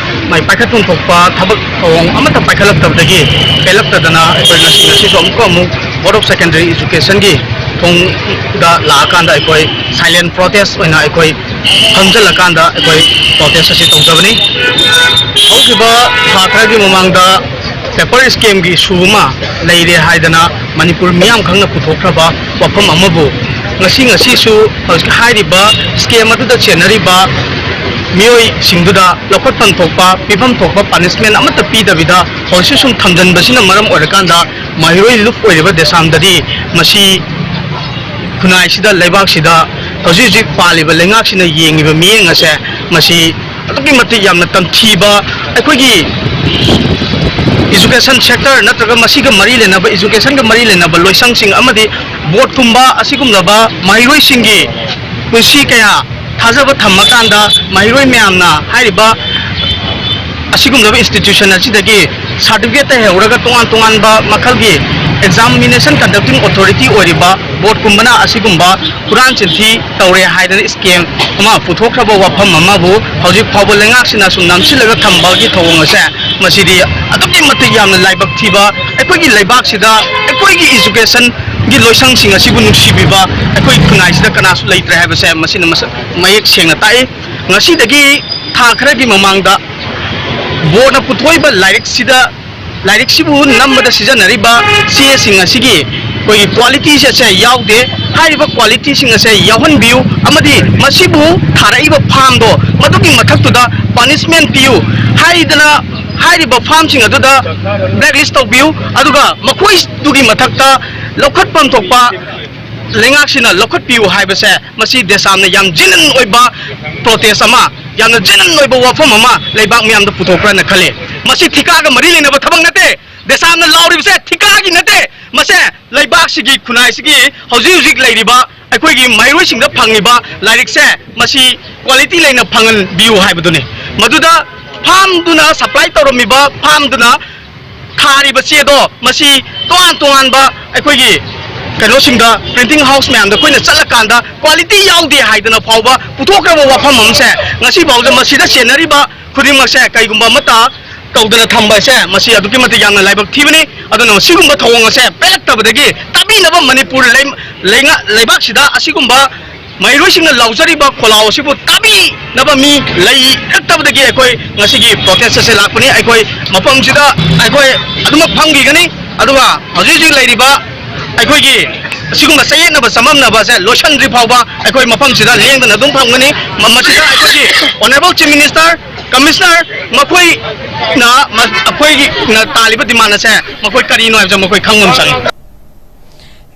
ꯃꯥꯒꯤ ꯄꯥꯏꯈꯠꯐꯝ ꯊꯣꯛꯄ ꯊꯕꯛ ꯊꯧꯑꯣꯡ ꯑꯃꯠꯇ ꯄꯥꯏꯈꯠꯂꯛꯇꯕꯗꯒꯤ ꯄꯦꯜꯂꯛꯇꯗꯅ ꯑꯩꯈꯣꯏ ꯉꯁꯤ, ꯉꯁꯤꯁꯨ ꯑꯃꯨꯛꯀ ꯑꯃꯨꯛ Board of Secondary Education ꯒꯤ ꯊꯣꯡꯗ ꯂꯥꯛꯑꯀꯥꯟꯗ ꯑꯩꯈꯣꯏ silent protest ꯑꯣꯏꯅ ꯑꯩꯈꯣꯏ ꯐꯝꯖꯤꯜꯂꯀꯥꯟꯗ ꯑꯩꯈꯣꯏ ꯄ꯭ꯔꯣꯇꯦꯁ ꯑꯁꯤ ꯇꯧꯖꯕꯅꯤ꯫ ꯍꯧꯈꯤꯕ ꯊꯥ ꯈꯔꯒꯤ ꯃꯃꯥꯡꯗ ꯄꯦꯄꯔ ꯁ꯭ꯀꯦꯝꯒꯤ ꯏꯁꯨ ꯑꯃ ꯂꯩꯔꯦ ꯍꯥꯏꯗꯅ ꯃꯅꯤꯄꯨꯔ ꯃꯤꯌꯥꯝ ꯈꯪꯅ ꯄꯨꯊꯣꯛꯈ꯭ꯔꯕ ꯋꯥꯐꯝ ꯑꯃꯕꯨ ꯉꯁꯤ, ꯉꯁꯤꯁꯨ ꯍꯧꯖꯤꯛ ꯍꯥꯏꯔꯤꯕ ꯁ꯭ꯀꯦꯝ ꯑꯗꯨꯗ ꯆꯦꯟꯅꯔꯤꯕ ꯃꯤꯑꯣꯏꯁꯤꯡꯗꯨꯗ ꯂꯧꯈꯠꯐꯝ ꯊꯣꯛꯄ, ꯄꯤꯐꯝ ꯊꯣꯛꯄ ꯄꯅꯤꯁꯃꯦꯟ ꯑꯃꯠꯇ ꯄꯤꯗꯕꯤꯗ ꯍꯧꯖꯤꯛꯁꯨ ꯁꯨꯝ ꯊꯝꯖꯤꯟꯕꯁꯤꯅ ꯃꯔꯝ ꯑꯣꯏꯔꯀꯥꯟꯗ ꯃꯍꯩꯔꯣꯏ ꯂꯨꯞ ꯑꯣꯏꯔꯤꯕ ꯗꯦꯁꯥꯝꯗꯗꯤ ꯃꯁꯤ ꯈꯨꯟꯅꯥꯏꯁꯤꯗ, ꯂꯩꯕꯥꯛꯁꯤꯗ ꯍꯧꯖꯤꯛ ꯍꯧꯖꯤꯛ ꯄꯥꯜꯂꯤꯕ ꯂꯩꯉꯥꯛꯁꯤꯅ ꯌꯦꯡꯉꯤꯕ ꯃꯤꯠꯌꯦꯡ ꯑꯁꯦ ꯃꯁꯤ ꯑꯗꯨꯛꯀꯤ ꯃꯇꯤꯛ ꯌꯥꯝꯅ ꯇꯝꯊꯤꯕ, ꯑꯩꯈꯣꯏꯒꯤ ꯏꯖꯨꯀꯦꯁꯟ ꯁꯦꯛꯇꯔ ꯅꯠꯇ꯭ꯔꯒ ꯃꯁꯤꯒ ꯃꯔꯤ ꯂꯩꯅꯕ, ꯏꯖꯨꯀꯦꯁꯟꯒ ꯃꯔꯤ ꯂꯩꯅꯕ ꯂꯣꯏꯁꯪꯁꯤꯡ ꯑꯃꯗꯤ ꯕꯣꯔꯗꯀꯨꯝꯕ ꯑꯁꯤꯒꯨꯝꯂꯕ ꯃꯍꯩꯔꯣꯏꯁꯤꯡꯒꯤ ꯄꯨꯟꯁꯤ ꯀꯌꯥ ꯊꯥꯖꯕ ꯊꯝꯃꯀꯥꯟꯗ ꯃꯍꯩꯔꯣꯏ ꯃꯌꯥꯝꯅ ꯍꯥꯏꯔꯤꯕ ꯑꯁꯤꯒꯨꯝꯂꯕ ꯏꯟꯁꯇꯤꯇ꯭ꯌꯨꯁꯟ ꯑꯁꯤꯗꯒꯤ ꯁꯥꯔꯇꯤꯐꯤꯀꯦꯠꯇ ꯍꯧꯔꯒ ꯇꯣꯉꯥꯟ ꯇꯣꯉꯥꯟꯕ ꯃꯈꯜꯒꯤ ꯑꯦꯛꯖꯥꯃꯤꯅꯦꯁꯟ ꯀꯟꯗꯛꯇꯤꯡ ꯑꯣꯊꯣꯔꯤꯇꯤ ꯑꯣꯏꯔꯤꯕ ꯕꯣꯔꯗꯀꯨꯝꯕꯅ ꯑꯁꯤꯒꯨꯝꯕ ꯍꯨꯔꯥꯟ ꯆꯤꯟꯊꯤ ꯇꯧꯔꯦ ꯍꯥꯏꯗꯅ ꯁ꯭ꯀꯦꯝ ꯑꯃ ꯄꯨꯊꯣꯛꯈ꯭ꯔꯕ ꯋꯥꯐꯝ ꯑꯃꯕꯨ ꯍꯧꯖꯤꯛ ꯐꯥꯎꯕ ꯂꯩꯉꯥꯛꯁꯤꯅ ꯁꯨꯝ ꯅꯝꯁꯤꯜꯂꯒ ꯊꯝꯕꯒꯤ ꯊꯧꯑꯣꯡ ꯑꯁꯦ, ꯃꯁꯤꯗꯤ ꯑꯗꯨꯛꯀꯤ ꯃꯇꯤꯛ ꯌꯥꯝꯅ ꯂꯥꯏꯕꯛ ꯊꯤꯕ, ꯑꯩꯈꯣꯏꯒꯤ ꯂꯩꯕꯥꯛꯁꯤꯗ ꯑꯩꯈꯣꯏꯒꯤ ꯏꯖꯨꯀꯦꯁꯟꯒꯤ ꯂꯣꯏꯁꯪꯁꯤꯡ ꯑꯁꯤꯕꯨ ꯅꯨꯡꯁꯤꯕꯤꯕ ꯑꯩꯈꯣꯏ ꯈꯨꯟꯅꯥꯏꯁꯤꯗ ꯀꯅꯥꯁꯨ ꯂꯩꯇ꯭ꯔꯦ ꯍꯥꯏꯕꯁꯦ ꯃꯁꯤꯅ ꯃꯁꯛ ꯃꯌꯦꯛ ꯁꯦꯡꯅ ꯇꯥꯛꯏ꯫ ꯉꯁꯤꯗꯒꯤ ꯊꯥ ꯈꯔꯒꯤ ꯃꯃꯥꯡꯗ ꯕꯣꯔꯗꯅ ꯄꯨꯊꯣꯛꯏꯕ ꯂꯥꯏꯔꯤꯛꯁꯤꯗ, ꯂꯥꯏꯔꯤꯛꯁꯤꯕꯨ ꯅꯝꯕꯗ ꯁꯤꯖꯤꯟꯅꯔꯤꯕ ꯆꯦꯁꯤꯡ ꯑꯁꯤꯒꯤ ꯑꯩꯈꯣꯏꯒꯤ ꯀ꯭ꯋꯥꯂꯤꯇꯤꯁꯦ ꯑꯁꯦ ꯌꯥꯎꯗꯦ꯫ ꯍꯥꯏꯔꯤꯕ ꯀ꯭ꯋꯥꯂꯤꯇꯤꯁꯤꯡ ꯑꯁꯦ ꯌꯥꯎꯍꯟꯕꯤꯌꯨ ꯑꯃꯗꯤ ꯃꯁꯤꯕꯨ ꯊꯥꯔꯛꯏꯕ ꯐꯥꯝꯗꯣ ꯃꯗꯨꯒꯤ ꯃꯊꯛꯇꯨꯗ ꯄꯥꯅꯤꯁꯃꯦꯟ ꯄꯤꯌꯨ ꯍꯥꯏꯗꯅ ꯍꯥꯏꯔꯤꯕ ꯐꯥꯝꯁꯤꯡ ꯑꯗꯨꯗ ꯕ꯭ꯂꯦꯛ ꯂꯤꯁ ꯇꯧꯕꯤꯌꯨ, ꯑꯗꯨꯒ ꯃꯈꯣꯏꯗꯨꯒꯤ ꯃꯊꯛꯇ ꯂꯧꯈꯠꯐꯝ ꯊꯣꯛꯄ ꯂꯩꯉꯥꯛꯁꯤꯅ ꯂꯧꯈꯠꯄꯤꯌꯨ ꯍꯥꯏꯕꯁꯦ, ꯃꯁꯤ ꯗꯦꯁꯥꯝꯅ ꯌꯥꯝ ꯖꯦꯅ꯭ꯌꯨꯟ ꯑꯣꯏꯕ ꯄ꯭ꯔꯣꯇꯦꯁ ꯑꯃ, ꯌꯥꯝꯅ ꯖꯦꯅ꯭ꯌꯨꯟ ꯑꯣꯏꯕ ꯋꯥꯐꯝ ꯑꯃ ꯂꯩꯕꯥꯛ ꯃꯤꯌꯥꯝꯗ ꯄꯨꯊꯣꯛꯄ꯭ꯔꯅ ꯈꯜꯂꯤ꯫ ꯃꯁꯤ ꯊꯤꯀꯥꯒ ꯃꯔꯤ ꯂꯩꯅꯕ ꯊꯕꯛ ꯅꯠꯇꯦ꯫ ꯗꯦꯁꯥꯝꯅ ꯂꯥꯎꯔꯤꯕꯁꯦ ꯊꯤꯀꯥꯒꯤ ꯅꯠꯇꯦ꯫ ꯃꯁꯦ ꯂꯩꯕꯥꯛꯁꯤꯒꯤ, ꯈꯨꯟꯅꯥꯏꯁꯤꯒꯤ ꯍꯧꯖꯤꯛ ꯍꯧꯖꯤꯛ ꯂꯩꯔꯤꯕ ꯑꯩꯈꯣꯏꯒꯤ ꯃꯍꯩꯔꯣꯏꯁꯤꯡꯗ ꯐꯪꯉꯤꯕ ꯂꯥꯏꯔꯤꯛꯁꯦ, ꯃꯁꯤ ꯀ꯭ꯋꯥꯂꯤꯇꯤ ꯂꯩꯅ ꯐꯪꯍꯟꯕꯤꯌꯨ ꯍꯥꯏꯕꯗꯨꯅꯤ꯫ ꯃꯗꯨꯗ ꯐꯥꯝꯗꯨꯅ ꯁꯄ꯭ꯂꯥꯏ ꯇꯧꯔꯝꯃꯤꯕ, ꯐꯥꯝꯗꯨꯅ ꯊꯥꯔꯤꯕ ꯆꯦꯗꯣ, ꯃꯁꯤ ꯇꯣꯉꯥꯟ ꯇꯣꯉꯥꯟꯕ ꯑꯩꯈꯣꯏꯒꯤ ꯀꯩꯅꯣꯁꯤꯡꯗ, ꯄ꯭ꯔꯤꯟꯇꯤꯡ ꯍꯥꯎꯁ ꯃꯌꯥꯝꯗ ꯑꯩꯈꯣꯏꯅ ꯆꯠꯂꯀꯥꯟꯗ ꯀ꯭ꯋꯥꯂꯤꯇꯤ ꯌꯥꯎꯗꯦ ꯍꯥꯏꯗꯅ ꯐꯥꯎꯕ ꯄꯨꯊꯣꯛꯈ꯭ꯔꯕ ꯋꯥꯐꯝ ꯑꯃꯁꯦ, ꯉꯁꯤ ꯐꯥꯎꯗ ꯃꯁꯤꯗ ꯆꯦꯟꯅꯔꯤꯕ ꯈꯨꯗꯤꯡꯃꯛꯁꯦ ꯀꯩꯒꯨꯝꯕ ꯑꯃꯠꯇ ꯇꯧꯗꯅ ꯊꯝꯕ ꯑꯁꯦ, ꯃꯁꯤ ꯑꯗꯨꯛꯀꯤ ꯃꯇꯤꯛ ꯌꯥꯝꯅ ꯂꯥꯏꯕꯛ ꯊꯤꯕꯅꯤ꯫ ꯑꯗꯨꯅ ꯃꯁꯤꯒꯨꯝꯕ ꯊꯧꯑꯣꯡ ꯑꯁꯦ ꯄꯦꯜꯂꯛꯇꯕꯗꯒꯤ ꯇꯥꯕꯤꯅꯕ ꯃꯅꯤꯄꯨꯔ ꯂꯩ-, ꯂꯩꯉꯥ-, ꯂꯩꯕꯥꯛꯁꯤꯗ ꯑꯁꯤꯒꯨꯝꯕ ꯃꯍꯩꯔꯣꯏꯁꯤꯡꯅ ꯂꯥꯎꯖꯔꯤꯕ ꯈꯣꯜꯂꯥꯎ ꯑꯁꯤꯕꯨ ꯇꯥꯕꯤꯅꯕ ꯃꯤ ꯂꯩꯔꯛꯇꯕꯗꯒꯤ ꯑꯩꯈꯣꯏ ꯉꯁꯤꯒꯤ protest ꯑꯁꯦ ꯂꯥꯛꯄꯅꯤ꯫ ꯑꯩꯈꯣꯏ ꯃꯐꯝꯁꯤꯗ ꯑꯩꯈꯣꯏ ꯑꯗꯨꯃꯛ ꯐꯝꯈꯤꯒꯅꯤ꯫ ꯑꯗꯨꯒ ꯍꯧꯖꯤꯛ ꯍꯧꯖꯤꯛ ꯂꯩꯔꯤꯕ ꯑꯩꯈꯣꯏꯒꯤ ꯑꯁꯤꯒꯨꯝꯕ ꯆꯌꯦꯠꯅꯕ ꯆꯃꯝꯅꯕꯁꯦ ꯂꯣꯏꯁꯤꯟꯗ꯭ꯔꯤ ꯐꯥꯎꯕ ꯑꯩꯈꯣꯏ ꯃꯐꯝꯁꯤꯗ ꯂꯦꯡꯗꯅ ꯑꯗꯨꯝ ꯐꯝꯒꯅꯤ꯫ ꯃ-, ꯃꯁꯤꯗ ꯑꯩꯈꯣꯏꯒꯤ Honourable Chief Minister, Commissioner ꯃꯈꯣꯏꯅ ꯃ-, ꯑꯩꯈꯣꯏꯒꯤꯅ ꯇꯥꯜꯂꯤꯕ demand ꯑꯁꯦ ꯃꯈꯣꯏ ꯀꯔꯤꯅꯣ ꯍꯥꯏꯕꯁꯦ ꯃꯈꯣꯏ ꯈꯪꯕ ꯑꯃ ꯆꯪꯉꯤ꯫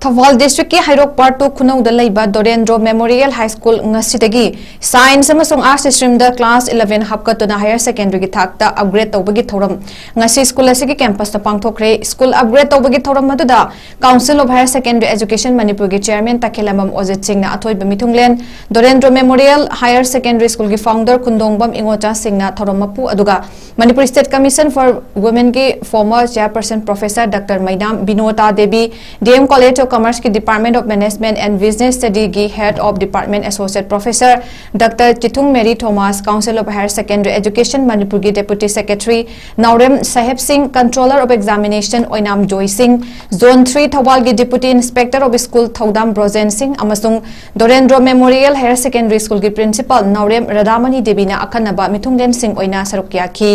ꯊꯧꯕꯥꯜ districtꯀꯤ ꯍꯩꯔꯣꯛ Part two ꯈꯨꯅꯧꯗ ꯂꯩꯕ ꯗꯣꯔꯦꯟꯗ꯭ꯔꯣ Memorial High School ꯉꯁꯤꯗꯒꯤ Science ꯑꯃꯁꯨꯡ Arts streamꯗ class eleven ꯍꯥꯞꯀꯠꯇꯨꯅ higher secondary ꯒꯤ ꯊꯥꯛꯇ upgrade ꯇꯧꯕꯒꯤ ꯊꯧꯔꯝ ꯉꯁꯤ school ꯑꯁꯤꯒꯤ campus ꯇ ꯄꯥꯡꯊꯣꯛꯈ꯭ꯔꯦ꯫ School upgrade ꯇꯧꯕꯒꯤ ꯊꯧꯔꯝ ꯑꯗꯨꯗ Council of Higher Secondary Education ꯃꯅꯤꯄꯨꯔꯒꯤ chairman ꯇꯈꯦꯂꯝꯕꯝ ꯑꯣꯖꯤꯠ ꯁꯤꯡꯅ ꯑꯊꯣꯏꯕ ꯃꯤꯊꯨꯡꯂꯦꯟ, Dorendro Memorial Higher Secondary School ꯒꯤ founder ꯈꯨꯟꯗꯣꯡꯕꯝ ꯏꯉꯣꯆꯥ ꯁꯤꯡꯅ ꯊꯧꯔꯝ ꯃꯄꯨ, ꯑꯗꯨꯒ Manipur State Commission for Women ꯒꯤ former chairperson Professor Doctor Meinam Binota Devi, D M College of Commerce ꯀꯤ Department of Management and Business Study ꯒꯤ Head of Department Associate Professor Doctor Chithung Mary Thomas, Council of Higher Secondary Education ꯃꯅꯤꯄꯨꯔꯒꯤ Deputy Secretary Naorem Saheb Singh, Controller of Examination ꯑꯣꯏꯅꯥꯝ ꯖꯣꯏ ꯁꯤꯡ, Zone three ꯊꯧꯕꯥꯜꯒꯤ Deputy Inspector of School ꯊꯧꯗꯥꯝ ꯕ꯭ꯔꯣꯖꯦꯟ ꯁꯤꯡ ꯑꯃꯁꯨꯡ Dorendro Memorial Higher Secondary School ꯒꯤ Principal ꯅꯥꯎꯔꯦꯝ ꯔꯥꯙꯥꯃꯅꯤ ꯗꯦꯕꯤꯅ ꯑꯈꯟꯅꯕ ꯃꯤꯊꯨꯡꯂꯦꯟꯁꯤꯡ ꯑꯣꯏꯅ ꯁꯔꯨꯛ ꯌꯥꯈꯤ꯫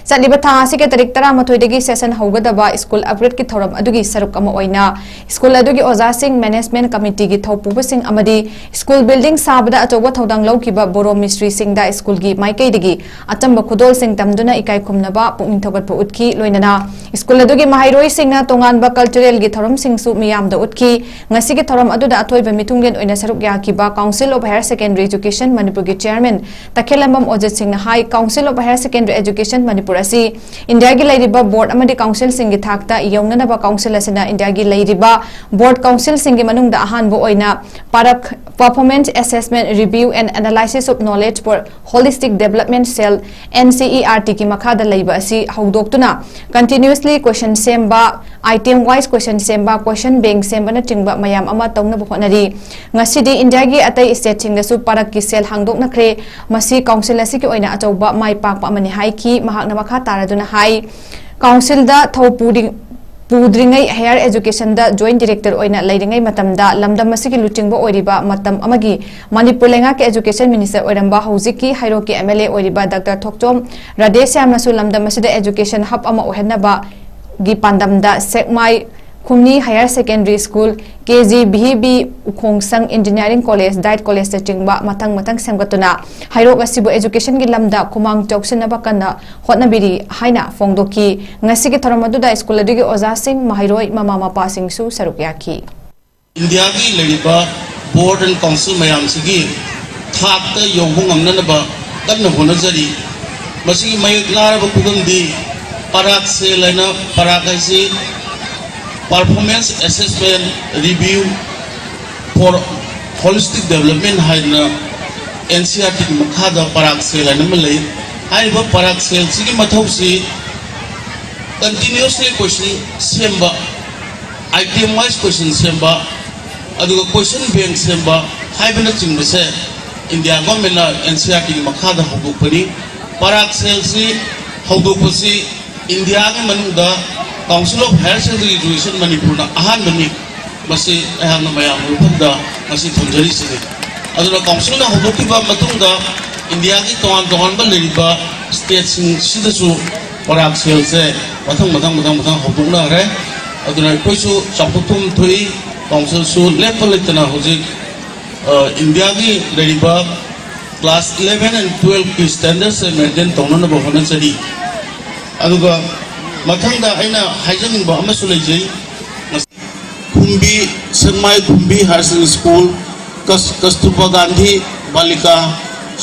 ꯆꯠꯂꯤꯕ ꯊꯥ ꯑꯁꯤꯒꯤ ꯇꯥꯔꯤꯛ ꯇꯔꯥꯃꯥꯊꯣꯏꯗꯒꯤ session ꯍꯧꯒꯗꯕ school upgrade ꯀꯤ ꯊꯧꯔꯝ ꯑꯗꯨꯒꯤ ꯁꯔꯨꯛ ꯑꯃ ꯑꯣꯏꯅ school ꯑꯗꯨꯒꯤ ꯑꯣꯖꯥꯁꯤꯡ, management committee ꯒꯤ ꯊꯧꯄꯨꯕꯁꯤꯡ ꯑꯃꯗꯤ school building ꯁꯥꯕꯗ ꯑꯆꯧꯕ ꯊꯧꯗꯥꯡ ꯂꯧꯈꯤꯕ ꯕꯣꯔꯣ ꯃꯤꯁꯇ꯭ꯔꯤꯁꯤꯡꯗ school ꯒꯤ ꯃꯥꯏꯀꯩꯗꯒꯤ ꯑꯆꯝꯕ ꯈꯨꯗꯣꯜꯁꯤꯡ ꯇꯝꯗꯨꯅ ꯏꯀꯥꯏ ꯈꯨꯝꯅꯕ ꯄꯨꯛꯅꯤꯡ ꯊꯧꯒꯠꯄ ꯎꯠꯈꯤ꯫ ꯂꯣꯏꯅꯅ school ꯑꯗꯨꯒꯤ ꯃꯍꯩꯔꯣꯏꯁꯤꯡꯅ ꯇꯣꯉꯥꯟꯕ cultural ꯒꯤ ꯊꯧꯔꯝꯁꯤꯡꯁꯨ ꯃꯤꯌꯥꯝꯗ ꯎꯠꯈꯤ꯫ ꯉꯁꯤꯒꯤ ꯊꯧꯔꯝ ꯑꯗꯨꯗ ꯑꯊꯣꯏꯕ ꯃꯤꯊꯨꯡꯂꯦꯟ ꯑꯣꯏꯅ ꯁꯔꯨꯛ ꯌꯥꯈꯤꯕ Council of Higher Secondary Education ꯃꯅꯤꯄꯨꯔꯒꯤ chairman ꯇꯈꯦꯂꯝꯕꯝ ꯑꯣꯖꯤꯠ ꯁꯤꯡꯅ ꯍꯥꯏ, Council of Higher Secondary Education Manipur ꯑꯁꯤ ꯏꯟꯗꯤꯌꯥꯒꯤ ꯂꯩꯔꯤꯕ board ꯑꯃꯗꯤ council ꯁꯤꯡꯒꯤ ꯊꯥꯛꯇ ꯌꯧꯅꯅꯕ council ꯑꯁꯤꯅ ꯏꯟꯗꯤꯌꯥꯒꯤ ꯂꯩꯔꯤꯕ board council ꯁꯤꯡꯒꯤ ꯃꯅꯨꯡꯗ ꯑꯍꯥꯟꯕ ꯑꯣꯏꯅ park Performance Assessment, Review and Analysis of Knowledge for Holistic Development Cell, N C E R T ꯒꯤ ꯃꯈꯥꯗ ꯂꯩꯕ ꯑꯁꯤ ꯍꯧꯗꯣꯛꯇꯨꯅ continuously question ꯁꯦꯝꯕ, item wise question ꯁꯦꯝꯕ, question bank ꯁꯦꯝꯕꯅꯆꯤꯡꯕ ꯃꯌꯥꯝ ꯑꯃ ꯇꯧꯅꯕ ꯍꯣꯠꯅꯔꯤ꯫ ꯉꯁꯤꯗꯤ ꯏꯟꯗꯤꯌꯥꯒꯤ ꯑꯇꯩ state ꯁꯤꯡꯗꯁꯨ ꯄꯥꯔꯛꯀꯤ cell ꯍꯥꯡꯗꯣꯛꯅꯈ꯭ꯔꯦ꯫ ꯃꯁꯤ council ꯑꯁꯤꯒꯤ ꯑꯣꯏꯅ ꯑꯆꯧꯕ ꯃꯥꯏ ꯄꯥꯛꯄ ꯑꯃꯅꯤ ꯍꯥꯏꯈꯤ꯫ ꯃꯍꯥꯛꯅ ꯃꯈꯥ ꯇꯥꯔꯗꯨꯅ ꯍꯥꯏ, council ꯗ ꯊꯧ ꯄꯨꯔꯤ-, ꯄꯨꯗ꯭ꯔꯤꯉꯩ ꯍꯥꯌꯔ ꯑꯦꯖꯨꯀꯦꯁꯟꯗ ꯖꯣꯏꯟꯠ ꯗꯤꯔꯦꯛꯇꯔ ꯑꯣꯏꯅ ꯂꯩꯔꯤꯉꯩ ꯃꯇꯝꯗ ꯂꯝꯗꯝ ꯑꯁꯤꯒꯤ ꯂꯨꯆꯤꯡꯕ ꯑꯣꯏꯔꯤꯕ ꯃꯇꯝ ꯑꯃꯒꯤ ꯃꯅꯤꯄꯨꯔ ꯂꯩꯉꯥꯛꯀꯤ ꯑꯦꯖꯨꯀꯦꯁꯟ ꯃꯤꯅꯤꯁꯇꯔ ꯑꯣꯏꯔꯝꯕ ꯍꯧꯖꯤꯛꯀꯤ ꯍꯩꯔꯣꯛꯀꯤ ꯑꯦꯝ ꯑꯦꯜ ꯑꯦ ꯑꯣꯏꯔꯤꯕ ꯗꯥꯛꯇꯔ ꯊꯣꯛꯆꯣꯝ ꯔꯥꯙꯦꯁ꯭ꯌꯥꯝꯅꯁꯨ ꯂꯝꯗꯝ ꯑꯁꯤꯗ ꯑꯦꯖꯨꯀꯦꯁꯟ ꯍꯕ ꯑꯃ ꯑꯣꯏꯍꯟꯅꯕꯒꯤ ꯄꯥꯟꯗꯝꯗ ꯁꯦꯛꯃꯥꯏ ꯈꯨꯝꯅꯤ higher secondary school, K G V B Ukhongsang engineering college, DIET ꯀꯣꯂꯦꯖꯇ ꯆꯤꯡꯕ ꯃꯊꯪ ꯃꯊꯪ ꯁꯦꯝꯒꯠꯇꯨꯅ ꯍꯩꯔꯣꯛ ꯑꯁꯤꯕꯨ ꯑꯦꯖꯨꯀꯦꯁꯟꯒꯤ ꯂꯝꯗ ꯈꯨꯃꯥꯡ ꯆꯥꯎꯁꯤꯟꯅꯕ ꯀꯟꯅ ꯍꯣꯠꯅꯕꯤꯔꯤ ꯍꯥꯏꯅ ꯐꯣꯡꯗꯣꯛꯈꯤ꯫ ꯉꯁꯤꯒꯤ ꯊꯧꯔꯝ ꯑꯗꯨꯗ ꯁ꯭ꯀꯨꯜ ꯑꯗꯨꯒꯤ ꯑꯣꯖꯥꯁꯤꯡ, ꯃꯍꯩꯔꯣꯏ, ꯃꯃꯥ ꯃꯄꯥꯁꯤꯡꯁꯨ ꯁꯔꯨꯛ ꯌꯥꯈꯤ꯫ ꯏꯟꯗꯤꯌꯥꯒꯤ ꯂꯩꯔꯤꯕ ꯕꯣꯔꯗ ꯑꯦꯟ ꯀꯥꯎꯟꯁꯤꯜ ꯃꯌꯥꯝꯁꯤꯒꯤ ꯊꯥꯛꯇ ꯌꯧꯕ ꯉꯝꯅꯅꯕ ꯀꯟꯅ ꯍꯣꯠꯅꯖꯔꯤ꯫ ꯃꯁꯤꯒꯤ ꯃꯌꯦꯛ ꯂꯥꯔꯕ ꯈꯨꯗꯝꯗꯤ ꯄꯔꯥꯛ ꯁꯦꯜ ꯍꯥꯏꯅ, ꯄꯔꯥꯛ ꯍꯥꯏꯁꯤ Performance Assessment Review for Holistic Development ꯍꯥꯏꯗꯅ ꯑꯦꯟ ꯁꯤ ꯑꯥꯔ ꯇꯤꯒꯤ ꯃꯈꯥꯗ ꯄꯔꯥꯛ ꯁꯦꯜ ꯍꯥꯏꯅ ꯑꯃ ꯂꯩ꯫ ꯍꯥꯏꯔꯤꯕ ꯄꯔꯥꯛ ꯁꯦꯜꯁꯤꯒꯤ ꯃꯊꯧꯁꯤ continuously question ꯁꯦꯝꯕ, item wise question ꯁꯦꯝꯕ, ꯑꯗꯨꯒ question bank ꯁꯦꯝꯕ ꯍꯥꯏꯕꯅꯆꯤꯡꯕꯁꯦ ꯏꯟꯗꯤꯌꯥ ꯒꯣꯔꯃꯦꯟꯅ ꯑꯦꯟ ꯁꯤ ꯑꯥꯔ ꯇꯤꯒꯤ ꯃꯈꯥꯗ ꯍꯧꯗꯣꯛꯄꯅꯤ꯫ ꯄꯔꯥꯛ ꯁꯦꯜꯁꯤ ꯍꯧꯗꯣꯛꯄꯁꯤ ꯏꯟꯗꯤꯌꯥꯒꯤ ꯃꯅꯨꯡꯗ Council of Higher Secondary Education ꯃꯅꯤꯄꯨꯔꯅ ꯑꯍꯥꯟꯕꯅꯤ꯫ ꯃꯁꯤ ꯑꯩꯍꯥꯛꯅ ꯃꯌꯥꯝꯒꯤ ꯃꯐꯝꯗ ꯉꯁꯤ ꯊꯝꯖꯔꯤꯁꯤꯅꯤ꯫ ꯑꯗꯨꯅ ꯀꯥꯎꯟꯁꯤꯜꯅ ꯍꯧꯗꯣꯛꯈꯤꯕ ꯃꯇꯨꯡꯗ ꯏꯟꯗꯤꯌꯥꯒꯤ ꯇꯣꯉꯥꯟ ꯇꯣꯉꯥꯟꯕ ꯂꯩꯔꯤꯕ ꯁ꯭ꯇꯦꯠꯁꯤꯡꯁꯤꯗꯁꯨ ꯄꯔꯥꯛ ꯁꯦꯜꯁꯦ ꯃꯊꯪ ꯃꯊꯪ ꯃꯊꯪ ꯃꯊꯪ ꯍꯧꯗꯣꯛꯅꯈ꯭ꯔꯦ꯫ ꯑꯗꯨꯅ ꯑꯩꯈꯣꯏꯁꯨ ꯆꯥꯎꯈꯠꯐꯝ ꯊꯣꯛꯏ꯫ ꯀꯥꯎꯟꯁꯤꯜꯁꯨ ꯂꯦꯞꯄ ꯂꯩꯇꯅ ꯍꯧꯖꯤꯛ, ꯑ, ꯏꯟꯗꯤꯌꯥꯒꯤ ꯂꯩꯔꯤꯕ class eleven and twelve ꯀꯤ standardꯁꯦ maintain ꯇꯧꯅꯅꯕ ꯍꯣꯠꯅꯖꯔꯤ꯫ ꯑꯗꯨꯒ ꯃꯊꯪꯗ ꯑꯩꯅ ꯍꯥꯏꯖꯅꯤꯡꯕ ꯑꯃꯁꯨ ꯂꯩꯖꯩ꯫ ꯈꯨꯝꯕꯤ, ꯁꯦꯛꯃꯥꯏ ꯈꯨꯝꯕꯤ Higher Secondary School, ꯀꯁ-, ꯀꯁꯇꯨꯔꯕꯥ ꯒꯥꯟꯙꯤ ꯕꯥꯂꯤꯀꯥ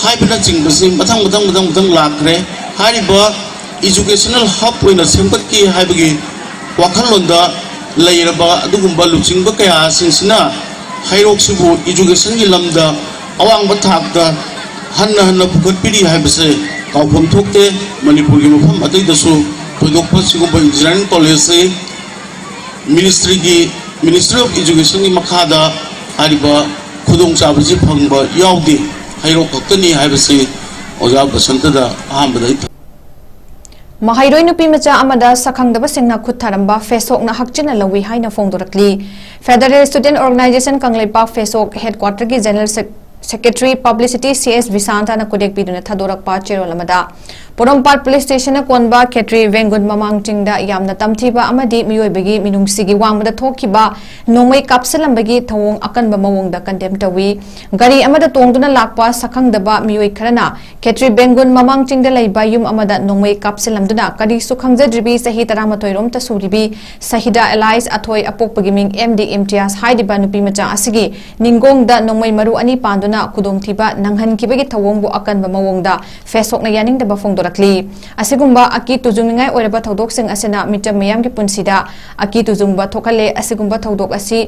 ꯍꯥꯏꯕꯅꯆꯤꯡꯕꯁꯤ ꯃꯊꯪ ꯃꯊꯪ ꯃꯊꯪ ꯃꯊꯪ ꯂꯥꯛꯈ꯭ꯔꯦ꯫ ꯍꯥꯏꯔꯤꯕ educational hub ꯑꯣꯏꯅ ꯁꯦꯝꯒꯠꯀꯦ ꯍꯥꯏꯕꯒꯤ ꯋꯥꯈꯜꯂꯣꯟꯗ ꯂꯩꯔꯕ ꯑꯗꯨꯒꯨꯝꯕ ꯂꯨꯆꯤꯡꯕ ꯀꯌꯥꯁꯤꯡꯁꯤꯅ ꯍꯩꯔꯣꯛꯁꯤꯕꯨ educationꯒꯤ ꯂꯝꯗ ꯑꯋꯥꯡꯕ ꯊꯥꯛꯇ ꯍꯟꯅ ꯍꯟꯅ ꯄꯨꯈꯠꯄꯤꯔꯤ ꯍꯥꯏꯕꯁꯦ ꯀꯥꯎꯐꯝ ꯊꯣꯛꯇꯦ꯫ ꯃꯅꯤꯄꯨꯔꯒꯤ ꯃꯐꯝ ꯑꯇꯩꯗꯁꯨ ꯊꯣꯏꯗꯣꯛꯄ ꯁꯤꯒꯨꯝꯕ engineering collegeꯁꯤ ministryꯒꯤ, Ministry of Educationꯒꯤ ꯃꯈꯥꯗ ꯍꯥꯏꯔꯤꯕ ꯈꯨꯗꯣꯡꯆꯥꯕꯁꯤ ꯐꯪꯕ ꯌꯥꯎꯗꯦ, ꯍꯩꯔꯣꯛ ꯈꯛꯇꯅꯤ ꯍꯥꯏꯕꯁꯤ ꯑꯣꯖꯥ ꯕꯁꯟꯇꯗ ꯑꯍꯥꯟꯕꯗ ꯑꯩ ꯃꯍꯩꯔꯣꯏ ꯅꯨꯄꯤ ꯃꯆꯥ ꯑꯃꯗ ꯁꯛꯈꯪꯗꯕꯁꯤꯡꯅ ꯈꯨꯠ ꯊꯥꯔꯝꯕ ꯐꯦꯁꯣꯛꯅ ꯍꯛꯆꯤꯟꯅ ꯂꯧꯏ ꯍꯥꯏꯅ ꯐꯣꯡꯗꯣꯔꯛꯂꯤ꯫ Federal Student Organisation Kangleipak ꯐꯦꯁꯣꯛ headquarter ꯒꯤ general sec-, secretary publicity C S ꯕꯤꯁꯥꯟꯇꯅ ꯈꯨꯗꯦꯛ ꯄꯤꯗꯨꯅ ꯊꯥꯗꯣꯔꯛꯄ ꯆꯦꯔꯣꯜ ꯑꯃꯗ, ꯄꯣꯔꯣꯝꯄꯥꯠ police station ꯅ ꯀꯣꯟꯕ ꯈꯦꯇ꯭ꯔꯤ ꯕꯦꯡꯒꯨꯟ ꯃꯃꯥꯡ ꯆꯤꯡꯗ ꯌꯥꯝꯅ ꯇꯝꯊꯤꯕ ꯑꯃꯗꯤ ꯃꯤꯑꯣꯏꯕꯒꯤ ꯃꯤꯅꯨꯡꯁꯤꯒꯤ ꯋꯥꯡꯃꯗ ꯊꯣꯛꯈꯤꯕ ꯅꯣꯡꯃꯩ ꯀꯥꯞꯁꯤꯜꯂꯝꯕꯒꯤ ꯊꯧꯑꯣꯡ ꯑꯀꯟꯕ ꯃꯑꯣꯡꯗ condemn ꯇꯧꯏ꯫ ꯒꯥꯔꯤ ꯑꯃꯗ ꯇꯣꯡꯗꯨꯅ ꯂꯥꯛꯄ ꯁꯛꯈꯪꯗꯕ ꯃꯤꯑꯣꯏ ꯈꯔꯅ ꯈꯦꯇ꯭ꯔꯤ ꯕꯦꯡꯒꯨꯟ ꯃꯃꯥꯡ ꯆꯤꯡꯗ ꯂꯩꯕ ꯌꯨꯝ ꯑꯃꯗ ꯅꯣꯡꯃꯩ ꯀꯥꯞꯁꯤꯜꯂꯝꯗꯨꯅ ꯀꯔꯤꯁꯨ ꯈꯪꯖꯗ꯭ꯔꯤꯕꯤ ꯆꯍꯤ ꯇꯔꯥꯃꯥꯊꯣꯏ ꯔꯣꯝꯇ ꯁꯨꯔꯤꯕꯤ ꯁꯍꯤꯗꯥ ꯑꯦꯂꯥꯏꯁ ꯑꯊꯣꯏ ꯑꯄꯣꯛꯄꯒꯤ ꯃꯤꯡ M D ꯏꯝꯇꯤꯌꯥꯖ ꯍꯥꯏꯔꯤꯕ ꯅꯨꯄꯤ ꯃꯆꯥ ꯑꯁꯤꯒꯤ ꯅꯤꯡꯒꯣꯡꯗ ꯅꯣꯡꯃꯩ ꯃꯔꯨ ꯑꯅꯤ ꯄꯥꯟꯗꯨꯅ ꯈꯨꯗꯣꯡꯊꯤꯕ ꯅꯪꯍꯟꯈꯤꯕꯒꯤ ꯊꯧꯑꯣꯡꯕꯨ ꯑꯀꯟꯕ ꯃꯑꯣꯡꯗ ꯐꯦꯁꯣꯛꯅ ꯌꯥꯅꯤꯡꯗꯕ ꯐꯣꯡꯗꯣꯔꯛꯂꯤ꯫ ꯑꯁꯤꯒꯨꯝꯕ ꯑꯀꯤ ꯇꯨꯖꯨꯡꯅꯤꯡꯉꯥꯏ ꯑꯣꯏꯔꯕ ꯊꯧꯗꯣꯛꯁꯤꯡ ꯑꯁꯤꯅ ꯃꯤꯆꯝ ꯃꯤꯌꯥꯝꯒꯤ ꯄꯨꯟꯁꯤꯗ ꯑꯀꯤ ꯇꯨꯖꯨꯡꯕ ꯊꯣꯛꯍꯜꯂꯦ꯫ ꯑꯁꯤꯒꯨꯝꯕ ꯊꯧꯗꯣꯛ ꯑꯁꯤ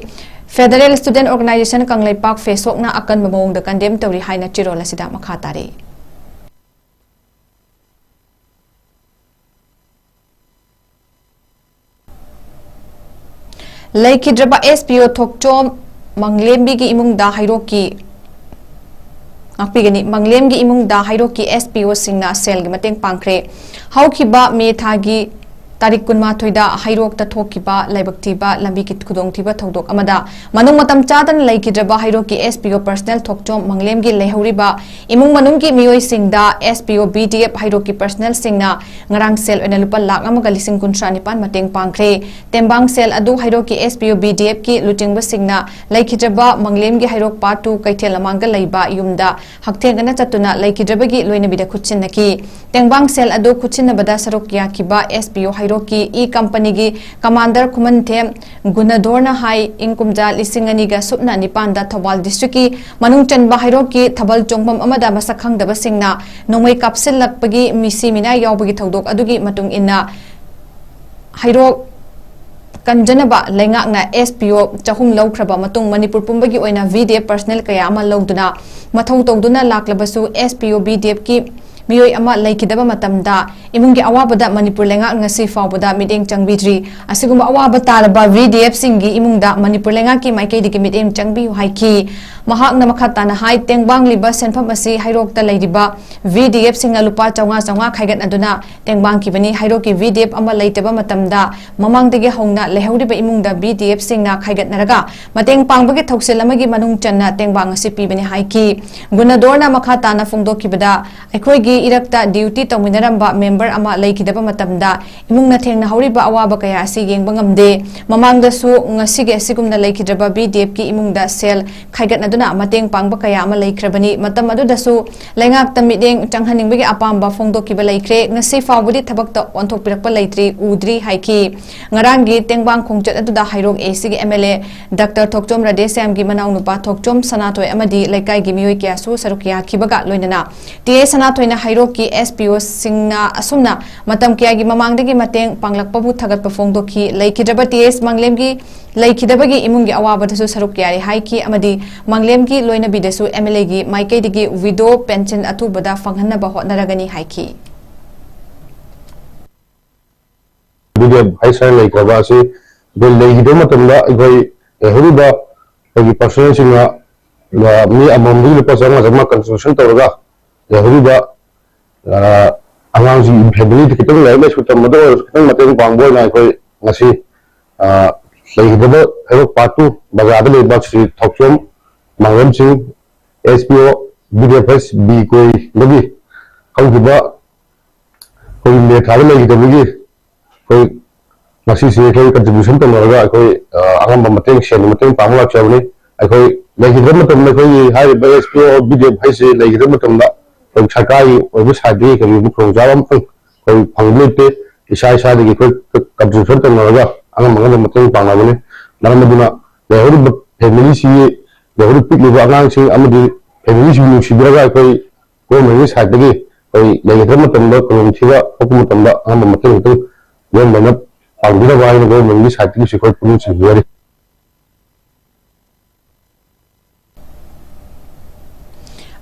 Federal Student Organisation ꯀꯪꯂꯩꯄꯥꯛ ꯐꯦꯁꯣꯛꯅ ꯑꯀꯟꯕ ꯃꯑꯣꯡꯗ condemn ꯇꯧꯔꯤ ꯍꯥꯏꯅ ꯆꯦꯔꯣꯜ ꯑꯁꯤꯗ ꯃꯈꯥ ꯇꯥꯔꯤ꯫ ꯂꯩꯈꯤꯗ꯭ꯔꯕ S P O ꯊꯣꯛꯆꯣꯝ ꯃꯪꯂꯦꯝꯕꯤꯒꯤ ꯏꯃꯨꯡꯗ ꯍꯩꯔꯣꯛꯀꯤ, ꯉꯥꯛꯄꯤꯒꯅꯤ, ꯃꯪꯂꯦꯝꯒꯤ ꯏꯃꯨꯡꯗ ꯍꯩꯔꯣꯛꯀꯤ S P O ꯁꯤꯡꯅ ꯁꯦꯜꯒꯤ ꯃꯇꯦꯡ ꯄꯥꯡꯈ꯭ꯔꯦ꯫ ꯍꯧꯈꯤꯕ ꯃꯦ ꯊꯥꯒꯤ ꯇꯥꯔꯤꯛ ꯀꯨꯟꯃꯥꯊꯣꯏꯗ ꯍꯩꯔꯣꯛꯇ ꯊꯣꯛꯈꯤꯕ ꯂꯥꯏꯕꯛ ꯊꯤꯕ ꯂꯝꯕꯤꯒꯤ ꯈꯨꯗꯣꯡꯊꯤꯕ ꯊꯧꯗꯣꯛ ꯑꯃꯗ ꯃꯅꯨꯡ ꯃꯇꯝ ꯆꯥꯗꯅ ꯂꯩꯈꯤꯗ꯭ꯔꯕ ꯍꯩꯔꯣꯛꯀꯤ S P O personnel ꯊꯣꯛꯆꯣꯝ ꯃꯪꯂꯦꯝꯒꯤ ꯂꯩꯍꯧꯔꯤꯕ ꯏꯃꯨꯡ ꯃꯅꯨꯡꯒꯤ ꯃꯤꯑꯣꯏꯁꯤꯡꯗ S P O B D F ꯍꯩꯔꯣꯛꯀꯤ personnel ꯁꯤꯡꯅ ꯉꯔꯥꯡ ꯁꯦꯜ ꯑꯣꯏꯅ ꯂꯨꯄꯥ ꯂꯥꯈ ꯑꯃꯒ ꯂꯤꯁꯤꯡ ꯀꯨꯟꯊ꯭ꯔꯥ ꯅꯤꯄꯥꯟ ꯃꯇꯦꯡ ꯄꯥꯡꯈ꯭ꯔꯦ꯫ ꯇꯦꯡꯕꯥꯡ ꯁꯦꯜ ꯑꯗꯨ ꯍꯩꯔꯣꯛꯀꯤ S P O B D F ꯀꯤ ꯂꯨꯆꯤꯡꯕꯁꯤꯡꯅ ꯂꯩꯈꯤꯗ꯭ꯔꯕ ꯃꯪꯂꯦꯝꯒꯤ ꯍꯩꯔꯣꯛ part two ꯀꯩꯊꯦꯜ ꯂꯃꯥꯡꯗ ꯂꯩꯕ ꯌꯨꯝꯗ ꯍꯛꯊꯦꯡꯅꯅ ꯆꯠꯇꯨꯅ ꯂꯩꯈꯤꯗ꯭ꯔꯕꯒꯤ ꯂꯣꯏꯅꯕꯤꯗ ꯈꯨꯠꯁꯤꯟꯅꯈꯤ꯫ ꯇꯦꯡꯕꯥꯡ ꯁꯦꯜ ꯑꯗꯨ ꯈꯨꯠꯁꯤꯟꯅꯕꯗ ꯁꯔꯨꯛ ꯌꯥꯈꯤꯕ S P O ꯍꯩꯔꯣꯛꯀꯤ E company ꯒꯤ commander ꯈꯨꯃꯟꯊꯦꯝ ꯒꯨꯅꯗꯣꯔꯅ ꯍꯥꯏ, ꯏꯪ ꯀꯨꯝꯖꯥ ꯂꯤꯁꯤꯡ ꯑꯅꯤꯒ ꯁꯨꯞꯅ ꯅꯤꯄꯥꯟꯗ ꯊꯧꯕꯥꯜ district ꯀꯤ ꯃꯅꯨꯡ ꯆꯟꯕ ꯍꯩꯔꯣꯛꯀꯤ ꯊꯥꯕꯜ ꯆꯣꯡꯐꯝ ꯑꯃꯗ ꯃꯁꯛ ꯈꯪꯗꯕꯁꯤꯡꯅ ꯅꯣꯡꯃꯩ ꯀꯥꯞꯁꯤꯜꯂꯛꯄꯒꯤ ꯃꯤꯁꯤ ꯃꯤꯅꯥ ꯌꯥꯎꯕꯒꯤ ꯊꯧꯗꯣꯛ ꯑꯗꯨꯒꯤ ꯃꯇꯨꯡ ꯏꯟꯅ ꯍꯩꯔꯣꯛ ꯀꯟꯖꯅꯕ ꯂꯩꯉꯥꯛꯅ S P O ꯆꯍꯨꯝ ꯂꯧꯈ꯭ꯔꯕ ꯃꯇꯨꯡ ꯃꯅꯤꯄꯨꯔ ꯄꯨꯝꯕꯒꯤ ꯑꯣꯏꯅ V D F personnel ꯀꯌꯥ ꯑꯃ ꯂꯧꯗꯨꯅ ꯃꯊꯧ ꯇꯧꯗꯨꯅ ꯂꯥꯛꯂꯕꯁꯨ S P O V D F ꯀꯤ ꯃꯤꯑꯣꯏ ꯑꯃ ꯂꯩꯈꯤꯗꯕ ꯃꯇꯝꯗ ꯏꯃꯨꯡꯒꯤ ꯑꯋꯥꯕꯗ ꯃꯅꯤꯄꯨꯔ ꯂꯩꯉꯥꯛ ꯉꯁꯤ ꯐꯥꯎꯕꯗ ꯃꯤꯠꯌꯦꯡ ꯆꯪꯕꯤꯗ꯭ꯔꯤ꯫ ꯑꯁꯤꯒꯨꯝꯕ ꯑꯋꯥꯕ ꯇꯥꯔꯕ V D F ꯁꯤꯡꯒꯤ ꯏꯃꯨꯡꯗ ꯃꯅꯤꯄꯨꯔ ꯂꯩꯉꯥꯛꯀꯤ ꯃꯥꯏꯀꯩꯗꯒꯤ ꯃꯤꯠꯌꯦꯡ ꯆꯪꯕꯤꯌꯨ ꯍꯥꯏꯈꯤ꯫ ꯃꯍꯥꯛꯅ ꯃꯈꯥ ꯇꯥꯅ ꯍꯥꯏ, ꯇꯦꯡꯕꯥꯡꯂꯤꯕ ꯁꯦꯟꯐꯝ ꯑꯁꯤ ꯍꯩꯔꯣꯛꯇ ꯂꯩꯔꯤꯕ ꯚꯤ ꯗꯤ ꯑꯦꯐꯁꯤꯡꯅ ꯂꯨꯄꯥ ꯆꯥꯝꯃꯉꯥ ꯆꯥꯝꯃꯉꯥ ꯈꯥꯏꯒꯠꯅꯗꯨꯅ ꯇꯦꯡꯕꯥꯡꯈꯤꯕꯅꯤ꯫ ꯍꯩꯔꯣꯛꯀꯤ ꯚꯤ ꯗꯤ ꯑꯦꯐ ꯑꯃ ꯂꯩꯇꯕ ꯃꯇꯝꯗ ꯃꯃꯥꯡꯗꯒꯤ ꯍꯧꯅ ꯂꯩꯍꯧꯔꯤꯕ ꯏꯃꯨꯡꯗ ꯚꯤ ꯗꯤ ꯑꯦꯐꯁꯤꯡꯅ ꯈꯥꯏꯒꯠꯅꯔꯒ ꯃꯇꯦꯡ ꯄꯥꯡꯕꯒꯤ ꯊꯧꯁꯤꯜ ꯑꯃꯒꯤ ꯃꯅꯨꯡ ꯆꯟꯅ ꯇꯦꯡꯕꯥꯡ ꯑꯁꯤ ꯄꯤꯕꯅꯤ ꯍꯥꯏꯈꯤ꯫ ꯒꯨꯅꯗꯣꯔꯅ ꯃꯈꯥ ꯇꯥꯅ ꯐꯣꯡꯗꯣꯛꯈꯤꯕꯗ, ꯑꯩꯈꯣꯏꯒꯤ ꯏꯔꯛꯇ ꯗ꯭ꯌꯨꯇꯤ ꯇꯧꯃꯤꯟꯅꯔꯝꯕ ꯃꯦꯝꯕꯔ ꯑꯃ ꯂꯩꯈꯤꯗꯕ ꯃꯇꯝꯗ ꯏꯃꯨꯡꯅ ꯊꯦꯡꯅꯍꯧꯔꯤꯕ ꯑꯋꯥꯕ ꯀꯌꯥ ꯑꯁꯤ ꯌꯦꯡꯕ ꯉꯝꯗꯦ꯫ ꯃꯃꯥꯡꯗꯁꯨ ꯉꯁꯤꯒꯤ ꯑꯁꯤꯒꯨꯝꯅ ꯂꯩꯈꯤꯗ꯭ꯔꯕ ꯚꯤ ꯗꯤ ꯑꯦꯐꯀꯤ ꯏꯃꯨꯡꯗ ꯁꯦꯜ ꯈꯥꯏꯒꯠꯅꯗꯨꯅ ꯃꯇꯦꯡ ꯄꯥꯡꯕ ꯀꯌꯥ ꯑꯃ ꯂꯩꯈ꯭ꯔꯕꯅꯤ꯫ ꯃꯇꯝ ꯑꯗꯨꯗꯁꯨ ꯂꯩꯉꯥꯛꯇ ꯃꯤꯠꯌꯦꯡ ꯆꯪꯍꯟꯅꯤꯡꯕꯒꯤ ꯑꯄꯥꯝꯕ ꯐꯣꯡꯗꯣꯛꯈꯤꯕ ꯂꯩꯈ꯭ꯔꯦ꯫ ꯉꯁꯤ ꯐꯥꯎꯕꯗꯤ ꯊꯕꯛꯇ ꯑꯣꯟꯊꯣꯛꯄꯤꯔꯛꯄ ꯂꯩꯇ꯭ꯔꯤ, ꯎꯗ꯭ꯔꯤ ꯍꯥꯏꯈꯤ꯫ ꯉꯔꯥꯡꯒꯤ ꯇꯦꯡꯕꯥꯡ ꯈꯣꯡꯆꯠ ꯑꯗꯨꯗ ꯍꯩꯔꯣꯛ ꯑꯦ ꯁꯤꯒꯤ ꯑꯦꯝ ꯑꯦꯜ ꯑꯦ ꯗꯥꯛꯇꯔ ꯊꯣꯛꯆꯣꯝ ꯔꯥꯙꯦꯁ꯭ꯌꯥꯝꯒꯤ ꯃꯅꯥꯎꯅꯨꯄꯥ ꯊꯣꯛꯆꯣꯝ ꯁꯅꯥꯊꯣꯏ ꯑꯃꯗꯤ ꯂꯩꯀꯥꯏꯒꯤ ꯃꯤꯑꯣꯏ ꯀꯌꯥꯁꯨ ꯁꯔꯨꯛ ꯌꯥꯈꯤꯕꯒ ꯂꯣꯏꯅꯅ ꯇꯤ ꯑꯦ ꯁꯅꯥꯊꯣꯏꯅ ꯍꯩꯔꯣꯛꯀꯤ ꯑꯦꯁ ꯄꯤ ꯑꯣꯁꯤꯡꯅ ꯑꯁꯨꯝꯅ ꯃꯇꯝ ꯀꯌꯥꯒꯤ ꯃꯃꯥꯡꯗꯒꯤ ꯃꯇꯦꯡ ꯄꯥꯡꯂꯛꯄꯕꯨ ꯊꯥꯒꯠꯄ ꯐꯣꯡꯗꯣꯛꯈꯤ꯫ ꯂꯩꯈꯤꯗ꯭ꯔꯕ ꯇꯤ ꯑꯦꯁ ꯃꯪꯂꯦꯝꯒꯤ ꯂꯩꯈꯤꯗꯕꯒꯤ ꯏꯃꯨꯡꯒꯤ ꯑꯋꯥꯕꯗꯁꯨ ꯁꯔꯨꯛ ꯌꯥꯔꯤ ꯍꯥꯏꯈꯤ ꯑꯃꯗꯤ ꯃꯪꯂꯦꯝꯒꯤ ꯂꯣꯏꯅꯕꯤꯗꯁꯨ ꯑꯦꯝ ꯑꯦꯜ ꯑꯦꯒꯤ ꯃꯥꯏꯀꯩꯗꯒꯤ ꯋꯤꯗꯣ ꯄꯦꯟꯁꯤꯟ ꯑꯊꯨꯕꯗ ꯐꯪꯍꯟꯅꯕ ꯍꯣꯠꯅꯔꯒꯅꯤ ꯍꯥꯏꯈꯤ꯫ ꯕꯤ ꯗꯤ ꯑꯦꯐ ꯍꯩꯁ ꯑꯥꯔ ꯂꯩꯈ꯭ꯔꯕ ꯑꯁꯤ ꯑꯩꯈꯣꯏ ꯂꯩꯈꯤꯗꯕ ꯃꯇꯝꯗ ꯑꯩꯈꯣꯏ ꯂꯩꯍꯧꯔꯤꯕ ꯑꯩꯈꯣꯏꯒꯤ ꯄꯥꯔꯁꯣꯅꯦꯜꯁꯤꯡꯅ ꯃꯤ ꯑꯃꯃꯝꯗꯒꯤ ꯂꯨꯄꯥ ꯆꯥꯝꯃꯉꯥ ꯆꯥꯝꯃꯉꯥ ꯀꯟꯇ꯭ꯔꯤꯕ꯭ꯌꯨꯁꯟ ꯇꯧꯔꯒ ꯂꯩꯍꯧꯔꯤꯕ ꯑꯉꯥꯡꯁꯤꯡ ꯐꯦꯃꯤꯂꯤꯗ ꯈꯤꯇꯪ ꯂꯥꯏꯔꯤꯛ ꯂꯥꯏꯁꯨ ꯇꯝꯕꯗ ꯑꯣꯏꯔꯁꯨ ꯈꯤꯇꯪ ꯃꯇꯦꯡ ꯄꯥꯡꯕ ꯑꯣꯏꯅ ꯑꯩꯈꯣꯏ ꯉꯁꯤ ꯂꯩꯈꯤꯗꯕ ꯍꯩꯔꯣꯛ ꯄꯥꯔꯠ ꯇꯨ ꯕꯖꯥꯔꯗ ꯂꯩꯕ ꯁ꯭ꯔꯤ ꯊꯣꯛꯆꯣꯝ ꯃꯥꯡꯂꯦꯝꯁꯤꯡ, ꯑꯦꯁ ꯄꯤ ꯑꯣ, ꯕꯤ ꯗꯤ ꯑꯦꯐ ꯑꯦꯁ ꯕꯤ ꯀꯣꯏꯗꯒꯤ ꯍꯧꯈꯤꯕ ꯑꯩꯈꯣꯏꯒꯤ ꯃꯦ ꯊꯥꯗ ꯂꯩꯈꯤꯗꯕꯒꯤ ꯑꯩꯈꯣꯏ ꯉꯁꯤꯁꯦ ꯑꯩꯈꯣꯏ ꯀꯟꯇ꯭ꯔꯤꯕ꯭ꯌꯨꯁꯟ ꯇꯧꯅꯔꯒ ꯑꯩꯈꯣꯏ ꯑꯉꯝꯕ ꯃꯇꯦꯡ, ꯁꯦꯜꯒꯤ ꯃꯇꯦꯡ ꯄꯥꯡꯕ ꯂꯥꯛꯆꯕꯅꯤ꯫ ꯑꯩꯈꯣꯏ ꯂꯩꯈꯤꯗꯕ ꯃꯇꯝꯗ ꯑꯩꯈꯣꯏꯒꯤ ꯍꯥꯏꯔꯤꯕ ꯑꯦꯁ ꯄꯤ ꯑꯣ, ꯕꯤ ꯗꯤ ꯑꯦꯐ ꯍꯥꯏꯁꯦ ꯂꯩꯈꯤꯗꯕ ꯃꯇꯝꯗ ꯑꯩꯈꯣꯏ ꯁꯔꯀꯥꯔꯒꯤ ꯑꯣꯏꯕ ꯁꯥꯏꯠꯇꯒꯤ ꯀꯔꯤꯒꯨꯝꯕ ꯈꯨꯗꯣꯡꯆꯥꯕ ꯑꯃꯐꯥꯎ ꯑꯩꯈꯣꯏ ꯐꯪꯕ ꯂꯩꯇꯦ꯫ ꯏꯁꯥ ꯏꯁꯥꯗꯒꯤ ꯑꯩꯈꯣꯏ ꯀꯟꯇ꯭ꯔꯤꯕ꯭ꯌꯨꯁꯟ ꯇꯧꯅꯔꯒ ꯑꯉꯝ ꯑꯉꯝꯕ ꯃꯇꯦꯡ ꯄꯥꯡꯅꯕꯅꯤ꯫ ꯃꯔꯝ ꯑꯗꯨꯅ ꯂꯩꯍꯧꯔꯤꯕ ꯐꯦꯃꯤꯂꯤꯁꯤꯒꯤ, ꯂꯩꯍꯧꯔꯤꯕ ꯄꯤꯛꯂꯤꯕ ꯑꯉꯥꯡꯁꯤꯡ ꯑꯃꯗꯤ ꯐꯦꯃꯤꯂꯤꯁꯤꯡꯕꯨ ꯅꯨꯡꯁꯤꯕꯤꯔꯒ ꯑꯩꯈꯣꯏ ꯒꯣꯔꯃꯦꯟꯒꯤ ꯁꯥꯏꯠꯇꯒꯤ ꯑꯩꯈꯣꯏ ꯂꯩꯒꯗꯕ ꯃꯇꯝꯗ ꯈꯨꯗꯣꯡꯊꯤꯕ ꯊꯣꯛꯄ ꯃꯇꯝꯗ ꯑꯉꯝꯕ ꯃꯇꯦꯡ ꯈꯤꯇꯪ ꯒꯣꯔꯃꯦꯟꯅ ꯄꯥꯡꯕꯤꯅꯕ ꯍꯥꯏꯅ ꯒꯣꯔꯃꯦꯟꯒꯤ ꯁꯥꯏꯠꯇꯒꯤꯁꯨ ꯑꯩꯈꯣꯏ ꯄꯨꯛꯅꯤꯡ ꯆꯤꯡꯖꯔꯤ꯫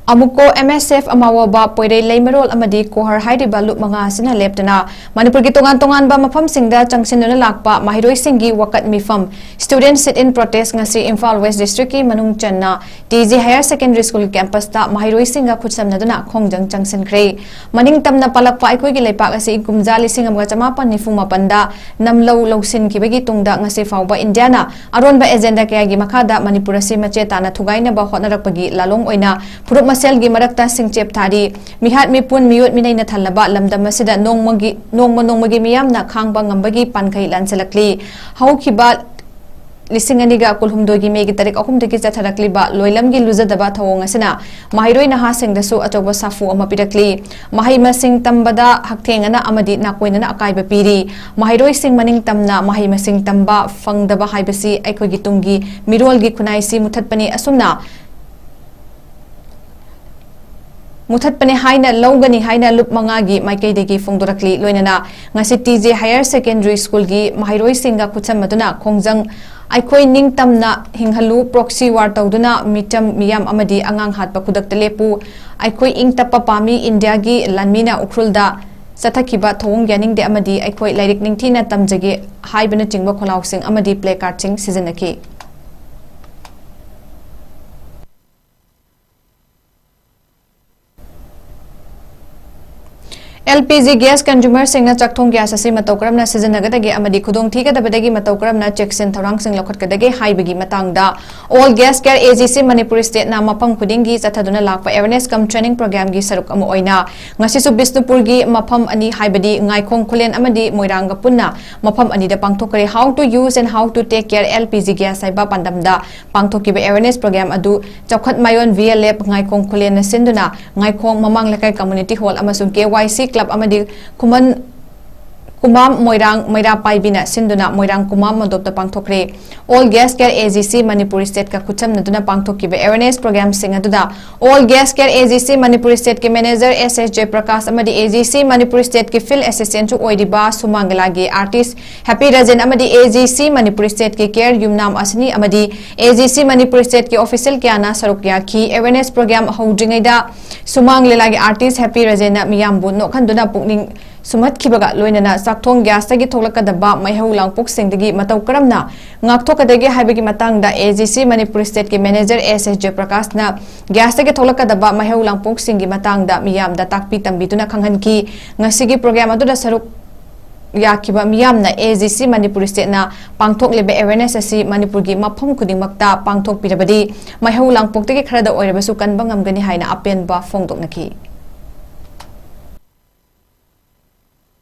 ꯑꯃꯨꯀꯣ, ꯑꯦꯝ ꯑꯦꯁ ꯑꯦꯐ, ꯑꯃꯥꯋꯥꯕ, ꯄꯣꯏꯔꯩ, ꯂꯩꯃꯔꯣꯜ ꯑꯃꯗꯤ ꯀꯣꯍꯔ ꯍꯥꯏꯔꯤꯕ ꯂꯨꯞ ꯃꯉꯥ ꯑꯁꯤꯅ ꯂꯦꯞꯇꯅ ꯃꯅꯤꯄꯨꯔꯒꯤ ꯇꯣꯉꯥꯟ ꯇꯣꯉꯥꯟꯕ ꯃꯐꯝꯁꯤꯡꯗ ꯆꯪꯁꯤꯟꯗꯨꯅ ꯂꯥꯛꯄ ꯃꯍꯩꯔꯣꯏꯁꯤꯡꯒꯤ ꯋꯥꯀꯠ ꯃꯤꯐꯝ, Student Sit-in Protest, ꯉꯁꯤ ꯏꯝꯐꯥꯜ ꯋꯦꯁ ꯗꯤꯁꯇ꯭ꯔꯤꯛꯀꯤ ꯃꯅꯨꯡ ꯆꯟꯅ T G higher secondary school ꯀꯦꯝꯄꯁꯇ ꯃꯍꯩꯔꯣꯏꯁꯤꯡꯒ ꯈꯨꯠꯁꯝꯅꯗꯨꯅ ꯈꯣꯡꯖꯪ ꯆꯪꯁꯤꯟꯈ꯭ꯔꯦ꯫ ꯃꯅꯤꯡ ꯇꯝꯅ ꯄꯥꯜꯂꯛꯄ ꯑꯩꯈꯣꯏꯒꯤ ꯂꯩꯄꯥꯛ ꯑꯁꯤ ꯀꯨꯝꯖꯥ ꯂꯤꯁꯤꯡ ꯑꯃꯒ ꯆꯃꯥꯄꯟ ꯅꯤꯐꯨ ꯃꯥꯄꯟꯗ ꯅꯝꯂꯧ ꯂꯧꯁꯤꯟꯈꯤꯕꯒꯤ ꯇꯨꯡꯗ ꯉꯁꯤ ꯐꯥꯎꯕ ꯏꯟꯗꯤꯌꯥꯅ ꯑꯔꯣꯟꯕ ꯑꯦꯖꯦꯟꯗꯥ ꯀꯌꯥꯒꯤ ꯃꯈꯥꯗ ꯃꯅꯤꯄꯨꯔ ꯑꯁꯤ ꯃꯆꯦ ꯇꯥꯅ ꯊꯨꯒꯥꯏꯅꯕ ꯍꯣꯠꯅꯔꯛꯄꯒꯤ ꯂꯥꯂꯣꯡ ꯑꯣꯏꯅ ꯐꯨꯔꯨꯞ ꯃꯁꯦꯜꯒꯤ ꯃꯔꯛꯇ ꯁꯤꯡꯆꯦꯞ ꯊꯥꯔꯤ꯫ ꯃꯤꯍꯥꯠ ꯃꯤꯄꯨꯟ, ꯃꯤꯑꯣꯠ ꯃꯤꯅꯩꯅ ꯊꯜꯂꯕ ꯂꯝꯗꯝ ꯑꯁꯤꯗ ꯅꯣꯡꯃꯒꯤ, ꯅꯣꯡꯃ ꯅꯣꯡꯃꯒꯤ ꯃꯤꯌꯥꯝꯅ ꯈꯥꯡꯕ ꯉꯝꯕꯒꯤ ꯄꯥꯟꯈꯩ ꯂꯥꯟꯁꯤꯜꯂꯛꯂꯤ꯫ ꯍꯧꯈꯤꯕ ꯂꯤꯁꯤꯡ ꯑꯅꯤꯒ ꯀꯨꯟꯍꯨꯝꯗꯣꯏꯒꯤ ꯃꯦꯒꯤ ꯇꯥꯔꯤꯛ ꯑꯍꯨꯝꯗꯒꯤ ꯆꯠꯊꯔꯛꯂꯤꯕ ꯂꯣꯏꯂꯝꯒꯤ ꯂꯨꯖꯗꯕ ꯊꯧꯑꯣꯡ ꯑꯁꯤꯅ ꯃꯍꯩꯔꯣꯏ ꯅꯍꯥꯁꯤꯡꯗꯁꯨ ꯑꯆꯧꯕ ꯁꯥꯐꯨ ꯑꯃ ꯄꯤꯔꯛꯂꯤ꯫ ꯃꯍꯩ ꯃꯁꯤꯡ ꯇꯝꯕꯗ ꯍꯛꯊꯦꯡꯅꯅ ꯑꯃꯗꯤ ꯅꯥꯀꯣꯏꯅꯅ ꯑꯀꯥꯏꯕ ꯄꯤꯔꯤ꯫ ꯃꯍꯩꯔꯣꯏꯁꯤꯡ ꯃꯅꯤꯡ ꯇꯝꯅ ꯃꯍꯩ ꯃꯁꯤꯡ ꯇꯝꯕ ꯐꯪꯗꯕ ꯍꯥꯏꯕꯁꯤ ꯑꯩꯈꯣꯏꯒꯤ ꯇꯨꯡꯒꯤ ꯃꯤꯔꯣꯜꯒꯤ ꯈꯨꯟꯅꯥꯏꯁꯤ ꯃꯨꯊꯠꯄꯅꯤ꯫ ꯑꯁꯨꯝꯅ ꯃꯨꯊꯠꯄꯅꯤ ꯍꯥꯏꯅ ꯂꯧꯒꯅꯤ ꯍꯥꯏꯅ ꯂꯨꯞ ꯃꯉꯥꯒꯤ ꯃꯥꯏꯀꯩꯗꯒꯤ ꯐꯣꯡꯗꯣꯔꯛꯂꯤ꯫ ꯂꯣꯏꯅꯅ ꯉꯁꯤ ꯇꯤ ꯖꯦ ꯍꯥꯌꯔ ꯁꯦꯀꯦꯟꯗꯔꯤ ꯁ꯭ꯀꯨꯜꯒꯤ ꯃꯍꯩꯔꯣꯏꯁꯤꯡꯒ ꯈꯨꯠꯁꯝꯅꯗꯨꯅ ꯈꯣꯡꯖꯪ "ꯑꯩꯈꯣꯏ ꯅꯤꯡꯇꯝꯅ ꯍꯤꯡꯍꯜꯂꯨ", "ꯄ꯭ꯔꯣꯛꯁꯤ ꯋꯥꯔ ꯇꯧꯗꯨꯅ ꯃꯤꯆꯝ ꯃꯤꯌꯥꯝ ꯑꯃꯗꯤ ꯑꯉꯥꯡ ꯍꯥꯠꯄ ꯈꯨꯗꯛꯇ ꯂꯦꯞꯄꯨ", "ꯑꯩꯈꯣꯏ ꯏꯪ ꯇꯞꯄ ꯄꯥꯝꯃꯤ", "ꯏꯟꯗꯤꯌꯥꯒꯤ ꯂꯥꯟꯃꯤꯅ ꯎꯈ꯭ꯔꯨꯜꯗ ꯆꯠꯊꯈꯤꯕ ꯊꯧꯑꯣꯡ ꯌꯥꯅꯤꯡꯗꯦ" ꯑꯃꯗꯤ "ꯑꯩꯈꯣꯏ ꯂꯥꯏꯔꯤꯛ ꯅꯤꯡꯊꯤꯅ ꯇꯝꯖꯒꯦ" ꯍꯥꯏꯕꯅꯆꯤꯡꯕ ꯈꯣꯜꯂꯥꯎꯁꯤꯡ ꯑꯃꯗꯤ ꯄ꯭ꯂꯦ ꯀꯥꯔꯗꯁꯤꯡ ꯁꯤꯖꯤꯟꯅꯈꯤ꯫ ꯑꯦꯜ ꯄꯤ ꯖꯤ ꯒ꯭ꯌꯥꯁ ꯀꯟꯖꯨꯃꯔꯁꯤꯡꯅ ꯆꯥꯛꯊꯣꯡ ꯒ꯭ꯌꯥꯁ ꯑꯁꯤ ꯃꯇꯧ ꯀꯔꯝꯅ ꯁꯤꯖꯤꯟꯅꯒꯗꯒꯦ ꯑꯃꯗꯤ ꯈꯨꯗꯣꯡꯊꯤꯒꯗꯕꯗꯒꯤ ꯃꯇꯧ ꯀꯔꯝꯅ ꯆꯦꯛꯁꯤꯟ ꯊꯧꯔꯥꯡꯁꯤꯡ ꯂꯧꯈꯠꯀꯗꯒꯦ ꯍꯥꯏꯕꯒꯤ ꯃꯇꯥꯡꯗ All Gas Care A G C Manipur State ꯅ ꯃꯐꯝ ꯈꯨꯗꯤꯡꯒꯤ ꯆꯠꯊꯗꯨꯅ ꯂꯥꯛꯄ awareness cum training program ꯒꯤ ꯁꯔꯨꯛ ꯑꯃ ꯑꯣꯏꯅ ꯉꯁꯤꯁꯨ ꯕꯤꯁꯅꯨꯄꯨꯔꯒꯤ ꯃꯐꯝ ꯑꯅꯤ, ꯍꯥꯏꯕꯗꯤ ꯉꯥꯏꯈꯣꯡ ꯈꯨꯂꯦꯟ ꯑꯃꯗꯤ ꯃꯣꯏꯔꯥꯡꯒ ꯄꯨꯟꯅ ꯃꯐꯝ ꯑꯅꯤꯗ ꯄꯥꯡꯊꯣꯛꯈ꯭ꯔꯦ꯫ "How to use and how to take care L P G gas" ꯍꯥꯏꯕ ꯄꯥꯟꯗꯝꯗ ꯄꯥꯡꯊꯣꯛꯈꯤꯕ awareness program ꯑꯗꯨ ꯆꯥꯎꯈꯠ ꯃꯥꯏꯌꯣꯟ ꯚꯤ ꯑꯦꯜ ꯑꯦꯐ ꯉꯥꯏꯈꯣꯡ ꯈꯨꯂꯦꯟꯅ ꯁꯤꯟꯗꯨꯅ ꯉꯥꯏꯈꯣꯡ ꯃꯃꯥꯡ ꯂꯩꯀꯥꯏ community hall ꯑꯃꯁꯨꯡ ꯀꯦ ꯋꯥꯏ ꯁꯤ club ꯑꯃꯗꯤ ꯈꯨꯃꯟ ꯀꯨꯃꯥꯝ ꯃꯣꯏꯔꯥꯡ ꯃꯩꯔꯥ ꯄꯥꯏꯕꯤꯅ ꯁꯤꯟꯗꯨꯅ ꯃꯣꯏꯔꯥꯡ ꯀꯨꯃꯥꯝ ꯃꯟꯗꯣꯞꯇ ꯄꯥꯡꯊꯣꯛꯈ꯭ꯔꯦ꯫ All Guest Care A G C Manipur State ꯀ ꯈꯨꯠꯁꯝꯅꯗꯨꯅ ꯄꯥꯡꯊꯣꯛꯈꯤꯕ awareness program ꯁꯤꯡ ꯑꯗꯨꯗ All Guest Care A G C Manipur State ꯀꯤ Manager S S Jayaprakash ꯑꯃꯗꯤ A G C Manipur State ꯀꯤ Field Assistant ꯁꯨ ꯑꯣꯏꯔꯤꯕ ꯁꯨꯃꯥꯡ ꯂꯤꯂꯥꯒꯤ artist Happy Rajen ꯑꯃꯗꯤ A G C Manipur State ꯀꯤ Care ꯌꯨꯝꯅꯥꯝ ꯑꯁꯤꯅꯤ ꯑꯃꯗꯤ A G C Manipur State ꯀꯤ official ꯀꯌꯥꯅ ꯁꯔꯨꯛ ꯌꯥꯈꯤ꯫ Awareness program ꯍꯧꯗ꯭ꯔꯤꯉꯩꯗ ꯁꯨꯃꯥꯡ ꯂꯤꯂꯥꯒꯤ artist Happy Rajen ꯅ ꯃꯤꯌꯥꯝꯕꯨ ꯅꯣꯛꯍꯟꯗꯨꯅ ꯄꯨꯛꯅꯤꯡ ꯁꯨꯝꯍꯠꯈꯤꯕꯒ ꯂꯣꯏꯅꯅ ꯆꯥꯛꯊꯣꯡ gas ꯇꯒꯤ ꯊꯣꯛꯂꯛꯀꯗꯕ ꯃꯩꯍꯧ ꯂꯥꯡꯄꯣꯛꯁꯤꯡꯗꯒꯤ ꯃꯇꯧ ꯀꯔꯝꯅ ꯉꯥꯛꯊꯣꯛꯀꯗꯒꯦ ꯍꯥꯏꯕꯒꯤ ꯃꯇꯥꯡꯗ A G C Manipur State ꯀꯤ Manager S S Jayaprakash ꯅ gas ꯇꯒꯤ ꯊꯣꯛꯂꯛꯀꯗꯕ ꯃꯩꯍꯧ ꯂꯥꯡꯄꯣꯛꯁꯤꯡꯒꯤ ꯃꯇꯥꯡꯗ ꯃꯤꯌꯥꯝꯗ ꯇꯥꯛꯄꯤ ꯇꯝꯕꯤꯗꯨꯅ ꯈꯪꯍꯟꯈꯤ꯫ ꯉꯁꯤꯒꯤ program ꯑꯗꯨꯗ ꯁꯔꯨꯛ ꯌꯥꯈꯤꯕ ꯃꯤꯌꯥꯝꯅ A G C Manipur State ꯅ ꯄꯥꯡꯊꯣꯛꯂꯤꯕ awareness ꯑꯁꯤ ꯃꯅꯤꯄꯨꯔꯒꯤ ꯃꯐꯝ ꯈꯨꯗꯤꯡꯃꯛꯇ ꯄꯥꯡꯊꯣꯛꯄꯤꯔꯕꯗꯤ ꯃꯩꯍꯧ ꯂꯥꯡꯄꯣꯛꯇꯒꯤ ꯈꯔꯗ ꯑꯣꯏꯔꯕꯁꯨ ꯀꯟꯕ ꯉꯝꯒꯅꯤ ꯍꯥꯏꯅ ꯑꯄꯦꯟꯕ ꯐꯣꯡꯗꯣꯛꯅꯈꯤ꯫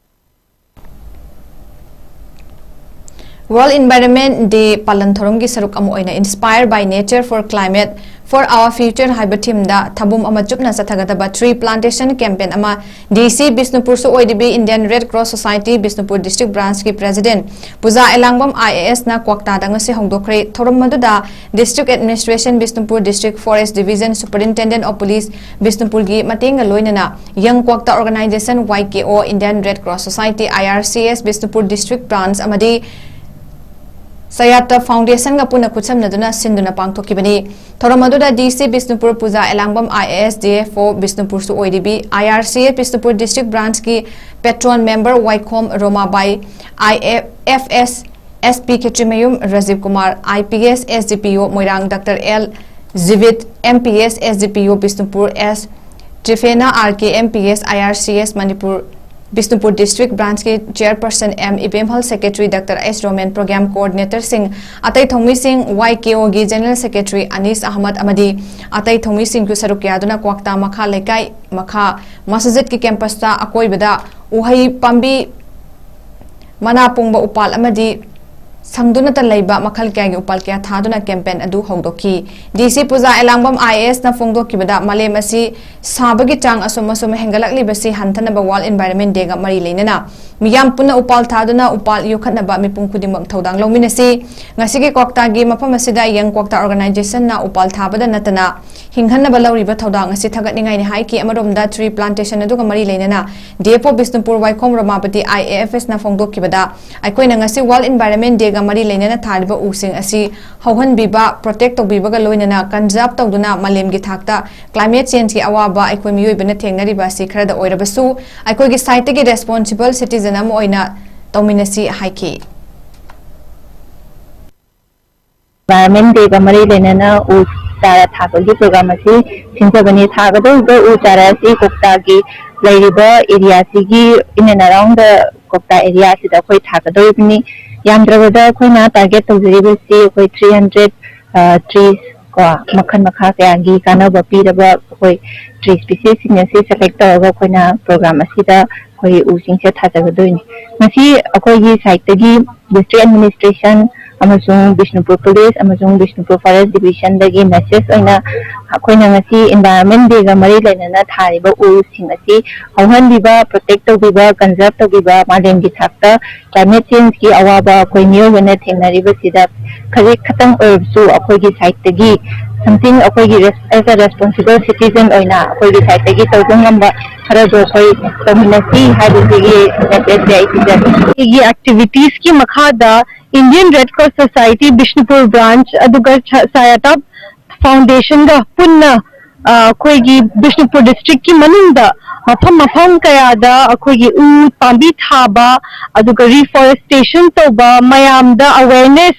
World Environment Day ꯄꯥꯂꯟ ꯊꯧꯔꯝꯒꯤ ꯁꯔꯨꯛ ꯑꯃ ꯑꯣꯏꯅ Inspire by Nature for Climate for Our Future ꯍꯥꯏꯕ theme ꯗ ꯊꯕꯨꯝ ꯑꯃ ꯆꯨꯞꯅ ꯆꯠꯊꯒꯗꯕ tree plantation campaign ꯑꯃ D C ꯕꯤꯁꯅꯨꯄꯨꯔꯁꯨ ꯑꯣꯏꯔꯤꯕꯤ Indian Red Cross Society Bishnupur District Branch ꯀꯤ President Puja Elangbam I A S ꯅ ꯀ꯭ꯋꯥꯛꯇꯥꯗ ꯉꯁꯤ ꯍꯧꯗꯣꯛꯈ꯭ꯔꯦ꯫ ꯊꯧꯔꯝ ꯑꯗꯨꯗ District Administration Bishnupur, District Forest Division, Superintendent of Police ꯕꯤꯁꯅꯨꯄꯨꯔꯒꯤ ꯃꯇꯦꯡꯒ ꯂꯣꯏꯅꯅ Young Kwakta Organization, Y K O, Indian Red Cross Society, I R C S Bishnupur District Branch ꯑꯃꯗꯤ Sayata Foundation ꯒ ꯄꯨꯟꯅ ꯈꯨꯠꯁꯝꯅꯗꯨꯅ ꯁꯤꯟꯗꯨꯅ ꯄꯥꯡꯊꯣꯛꯈꯤꯕꯅꯤ꯫ ꯊꯧꯔꯝ ꯑꯗꯨꯗ D C Bishnupur Puja Elangbam I A S, D F O ꯕꯤꯁꯅꯨꯄꯨꯔꯁꯨ ꯑꯣꯏꯔꯤꯕꯤ I R C S Bishnupur District Branch ꯀꯤ Patron Member Waikhom Romabai, I F S S P Khetrimayum Rajiv Kumar, I P S, S D P O Moirang Doctor L Jibit, M P S, S D P O Bishnupur S Triphena, R K, M P S, I R C S Manipur Bishnupur District Branch ꯀꯤ Chairperson M Ibemhal, Secretary Doctor H Romen, Program Coordinator ꯁꯤꯡ, ꯑꯇꯩ ꯊꯧꯃꯤꯁꯤꯡ, Y K O ꯒꯤ General Secretary ꯑꯅꯤꯁ Ahmad ꯑꯃꯗꯤ ꯑꯇꯩ ꯊꯧꯃꯤꯁꯤꯡꯁꯨ ꯁꯔꯨꯛ ꯌꯥꯗꯨꯅ ꯀ꯭ꯋꯥꯛꯇꯥ ꯃꯈꯥ ꯂꯩꯀꯥꯏ ꯃꯈꯥ ꯃꯁꯖꯤꯗꯀꯤ campus ꯇ ꯑꯀꯣꯏꯕꯗ ꯎꯍꯩ ꯄꯥꯝꯕꯤ, ꯃꯅꯥ ꯄꯨꯡꯕ ꯎꯄꯥꯜ ꯑꯃꯗꯤ ꯁꯪꯗꯨꯅꯇ ꯂꯩꯕ ꯃꯈꯜ ꯀꯌꯥꯒꯤ ꯎꯄꯥꯜ ꯀꯌꯥ ꯊꯥꯗꯨꯅ campaign ꯑꯗꯨ ꯍꯧꯗꯣꯛꯈꯤ꯫ DC ꯄꯨꯖꯥ ꯑꯦꯂꯥꯡꯕꯝ IAS ꯅ ꯐꯣꯡꯗꯣꯛꯈꯤꯕꯗ, ꯃꯥꯂꯦꯝ ꯑꯁꯤ ꯁꯥꯕꯒꯤ ꯆꯥꯡ ꯑꯁꯨꯝ ꯑꯁꯨꯝ ꯍꯦꯟꯒꯠꯂꯛꯂꯤꯕꯁꯤ ꯍꯟꯊꯅꯕ World Environment Day ꯒ ꯃꯔꯤ ꯂꯩꯅꯅ ꯃꯤꯌꯥꯝ ꯄꯨꯟꯅ ꯎꯄꯥꯜ ꯊꯥꯗꯨꯅ ꯎꯄꯥꯜ ꯌꯣꯛꯈꯠꯅꯕ ꯃꯤꯄꯨꯝ ꯈꯨꯗꯤꯡꯃꯛ ꯊꯧꯗꯥꯡ ꯂꯧꯃꯤꯟꯅꯁꯤ꯫ ꯉꯁꯤꯒꯤ ꯀ꯭ꯋꯥꯛꯇꯥꯒꯤ ꯃꯐꯝ ꯑꯁꯤꯗ Young Kwakta Organization ꯅ ꯎꯄꯥꯜ ꯊꯥꯕꯗ ꯅꯠꯇꯅ ꯍꯤꯡꯍꯟꯅꯕ ꯂꯧꯔꯤꯕ ꯊꯧꯗꯥꯡ ꯑꯁꯤ ꯊꯥꯒꯠꯅꯤꯡꯉꯥꯏꯅꯤ ꯍꯥꯏꯈꯤ꯫ ꯑꯃꯔꯣꯝꯗ, tree plantation ꯑꯗꯨꯒ ꯃꯔꯤ ꯂꯩꯅꯅ DFO ꯕꯤꯁꯅꯨꯄꯨꯔ ꯋꯥꯏꯈꯣꯝ ꯔꯃꯥꯄꯇꯤ IAFS ꯅ ꯐꯣꯡꯗꯣꯛꯈꯤꯕꯗ, ꯑꯩꯈꯣꯏꯅ ꯉꯁꯤ World Environment Day ꯒ ꯃꯔꯤ ꯂꯩꯅꯅ ꯊꯥꯔꯤꯕ ꯎꯁꯤꯡ ꯑꯁꯤ ꯍꯧꯍꯟꯕꯤꯕ, protect ꯇꯧꯕꯤꯕꯒ ꯂꯣꯏꯅꯅ conserve ꯇꯧꯗꯨꯅ ꯃꯥꯂꯦꯝꯒꯤ ꯊꯥꯛꯇ climate change ꯀꯤ ꯑꯋꯥꯕ ꯑꯩꯈꯣꯏ ꯃꯤꯑꯣꯏꯕꯅ ꯊꯦꯡꯅꯔꯤꯕ ꯑꯁꯤ ꯈꯔꯗ ꯑꯣꯏꯔꯕꯁꯨ, ꯑꯩꯈꯣꯏꯒꯤ side ꯇꯒꯤ responsible citizen ꯑꯃ ꯑꯣꯏꯅ ꯇꯧꯃꯤꯟꯅꯁꯤ ꯍꯥꯏꯈꯤ꯫ Environment Day ꯒ ꯃꯔꯤ ꯂꯩꯅꯅ ꯎ ꯆꯥꯔꯥ ꯊꯥꯕꯒꯤ program ꯑꯁꯤ ꯁꯤꯟꯖꯕꯅꯤ꯫ ꯊꯥꯒꯗꯧꯔꯤꯕ ꯎ ꯆꯥꯔꯥ ꯑꯁꯤ ꯀꯣꯛꯇꯥꯒꯤ ꯂꯩꯔꯤꯕ area ꯁꯤꯒꯤ in and around the ꯀꯣꯛꯇꯥ area ꯁꯤꯗ ꯑꯩꯈꯣꯏ ꯊꯥꯒꯗꯧꯔꯤꯕꯅꯤ꯫ ꯌꯥꯝꯗ꯭ꯔꯕꯗ ꯑꯩꯈꯣꯏꯅ target ꯇꯧꯖꯔꯤꯕꯁꯤ ꯑꯩꯈꯣꯏ three hundred trees ꯀꯣ, ꯃꯈꯜ ꯃꯈꯥ ꯀꯌꯥꯒꯤ ꯀꯥꯟꯅꯕ ꯄꯤꯔꯕ ꯑꯩꯈꯣꯏ tree species ꯁꯤꯡ ꯑꯁꯤ select ꯇꯧꯔꯒ ꯑꯩꯈꯣꯏꯅ program ꯑꯁꯤꯗ ꯑꯩꯈꯣꯏ ꯎꯁꯤꯡꯁꯦ ꯊꯥꯖꯒꯗꯣꯏꯅꯤ꯫ ꯃꯁꯤ ꯑꯩꯈꯣꯏꯒꯤ side ꯇꯒꯤ district administration ꯑꯃꯁꯨꯡ ꯕꯤꯁꯅꯨꯄꯨꯔ police ꯑꯃꯁꯨꯡ ꯕꯤꯁꯅꯨꯄꯨꯔ forest division ꯗꯒꯤ message ꯑꯣꯏꯅ ꯑꯩꯈꯣꯏꯅ ꯉꯁꯤ Environment Day ꯒ ꯃꯔꯤ ꯂꯩꯅꯅ ꯊꯥꯔꯤꯕ ꯎꯁꯤꯡ ꯑꯁꯤ ꯍꯧꯍꯟꯕꯤꯕ, protect ꯇꯧꯕꯤꯕ, conserve ꯇꯧꯕꯤꯕ, ꯃꯥꯂꯦꯝꯒꯤ ꯊꯥꯛꯇ climate change ꯀꯤ ꯑꯋꯥꯕ ꯑꯩꯈꯣꯏ ꯃꯤꯑꯣꯏꯕꯅ ꯊꯦꯡꯅꯔꯤꯕꯁꯤꯗ ꯈꯖꯤꯛ ꯈꯇꯪ ꯑꯣꯏꯔꯕꯁꯨ ꯑꯩꯈꯣꯏꯒꯤ side ꯇꯒꯤ something ꯑꯩꯈꯣꯏꯒꯤ res-, as a responsible citizen ꯑꯣꯏꯅ ꯑꯩꯈꯣꯏꯒꯤ side ꯇꯒꯤ ꯇꯧꯕ ꯉꯝꯕ ꯈꯔꯗꯣ ꯑꯩꯈꯣꯏ ꯇꯧꯃꯤꯟꯅꯁꯤ ꯍꯥꯏꯕꯁꯤꯒꯤ message ꯁꯦ ꯑꯩ ꯄꯤꯖꯒꯦ꯫ ꯑꯩꯒꯤ activities ꯀꯤ ꯃꯈꯥꯗ Indian Red Cross Society Bishnupur branch ꯑꯗꯨꯒ ꯁ-, ꯁꯥꯌꯥꯇꯥꯞ Foundation ꯒ ꯄꯨꯟꯅ, ꯑ, ꯑꯩꯈꯣꯏꯒꯤ ꯕꯤꯁꯅꯨꯄꯨꯔ district ꯀꯤ ꯃꯅꯨꯡꯗ ꯃꯐꯝ ꯃꯐꯝ ꯀꯌꯥꯗ ꯑꯩꯈꯣꯏꯒꯤ ꯎ ꯄꯥꯝꯕꯤ ꯊꯥꯕ, ꯑꯗꯨꯒ reforestation ꯇꯧꯕ, ꯃꯌꯥꯝꯗ awareness,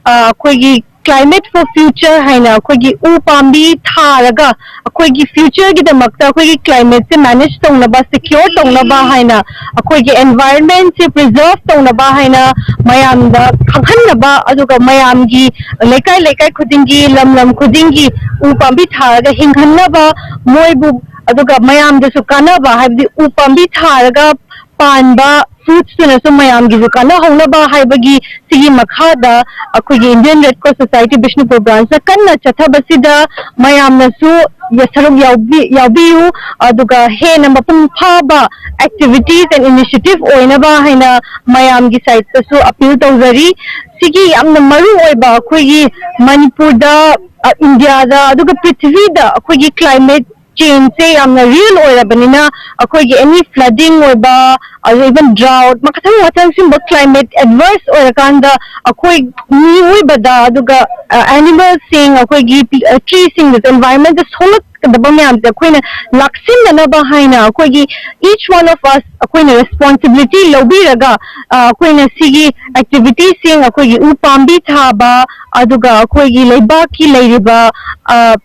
ꯑ, ꯑꯩꯈꯣꯏꯒꯤ Climate for Future ꯍꯥꯏꯅ ꯑꯩꯈꯣꯏꯒꯤ ꯎ ꯄꯥꯝꯕꯤ ꯊꯥꯔꯒ ꯑꯩꯈꯣꯏꯒꯤ future ꯒꯤꯗꯃꯛꯇ ꯑꯩꯈꯣꯏꯒꯤ climate ꯁꯦ manage ꯇꯧꯅꯕ, secure ꯇꯧꯅꯕ ꯍꯥꯏꯅ, ꯑꯩꯈꯣꯏꯒꯤ environment ꯁꯦ preserve ꯇꯧꯅꯕ ꯍꯥꯏꯅ ꯃꯌꯥꯝꯗ ꯈꯪꯍꯟꯅꯕ, ꯑꯗꯨꯒ ꯃꯌꯥꯝꯒꯤ ꯂꯩꯀꯥꯏ ꯂꯩꯀꯥꯏ ꯈꯨꯗꯤꯡꯒꯤ, ꯂꯝ ꯂꯝ ꯈꯨꯗꯤꯡꯒꯤ ꯎ ꯄꯥꯝꯕꯤ ꯊꯥꯔꯒ ꯍꯤꯡꯍꯟꯅꯕ, ꯃꯣꯏꯕꯨ, ꯑꯗꯨꯒ ꯃꯌꯥꯝꯗꯁꯨ ꯀꯥꯟꯅꯕ, ꯍꯥꯏꯕꯗꯤ ꯎ ꯄꯥꯝꯕꯤ ꯊꯥꯔꯒ ꯄꯥꯟꯕ ꯐ꯭ꯔꯨꯠꯁꯇꯨꯅꯁꯨ ꯃꯌꯥꯝꯒꯤꯁꯨ ꯀꯥꯟꯅꯍꯧꯅꯕ ꯍꯥꯏꯕꯒꯤ ꯁꯤꯒꯤ ꯃꯈꯥꯗ ꯑꯩꯈꯣꯏꯒꯤ Indian Red Cross Society Bishnupur branchꯅ ꯀꯟꯅ ꯆꯠꯊꯕꯁꯤꯗ ꯃꯌꯥꯝꯅꯁꯨ ꯌ- ꯁꯔꯨꯛ ꯌꯥꯎꯕꯤ- ꯌꯥꯎꯕꯤꯌꯨ, ꯑꯗꯨꯒ ꯍꯦꯟꯅ ꯃꯄꯨꯡ ꯐꯥꯕ activities and initiative ꯑꯣꯏꯅꯕ ꯍꯥꯏꯅ ꯃꯌꯥꯝꯒꯤ sideꯇꯁꯨ appeal ꯇꯧꯖꯔꯤ꯫ ꯁꯤꯒꯤ ꯌꯥꯝꯅ ꯃꯔꯨ ꯑꯣꯏꯕ ꯑꯩꯈꯣꯏꯒꯤ ꯃꯅꯤꯄꯨꯔꯗ, ꯑ, ꯏꯟꯗꯤꯌꯥꯗ, ꯑꯗꯨꯒ ꯄ꯭ꯔꯤꯊꯤꯕꯤꯗ ꯑꯩꯈꯣꯏꯒꯤ climate changeꯁꯦ ꯌꯥꯝꯅ real ꯑꯣꯏꯔꯕꯅꯤꯅ, ꯑꯩꯈꯣꯏꯒꯤ any flooding ꯑꯣꯏꯕ, ꯑꯗꯨ even drought, ꯃꯈꯜ ꯃꯊꯪ ꯁꯤꯒꯨꯝꯕ climate adverse ꯑꯣꯏꯔꯀꯥꯟꯗ ꯑꯩꯈꯣꯏ ꯃꯤꯑꯣꯏꯕꯗ, ꯑꯗꯨꯒ, ꯑ, animalꯁꯤꯡ, ꯑꯩꯈꯣꯏꯒꯤ ꯄꯤ- ꯑ, treeꯁꯤꯡꯗꯁꯨ, environmentꯇ ꯁꯣꯛꯂꯛꯀꯗꯕ ꯃꯌꯥꯝꯁꯦ ꯑꯩꯈꯣꯏꯅ ꯂꯥꯛꯁꯤꯟꯅꯅꯕ ꯍꯥꯏꯅ ꯑꯩꯈꯣꯏꯒꯤ each one of us ꯑꯩꯈꯣꯏꯅ responsibility ꯂꯧꯕꯤꯔꯒ, ꯑ, ꯑꯩꯈꯣꯏꯅ ꯁꯤꯒꯤ activityꯁꯤꯡ, ꯑꯩꯈꯣꯏꯒꯤ ꯎ ꯄꯥꯝꯕꯤ ꯊꯥꯕ, ꯑꯗꯨꯒ ꯑꯩꯈꯣꯏꯒꯤ ꯂꯩꯕꯥꯛꯀꯤ ꯂꯩꯔꯤꯕ, ꯑ,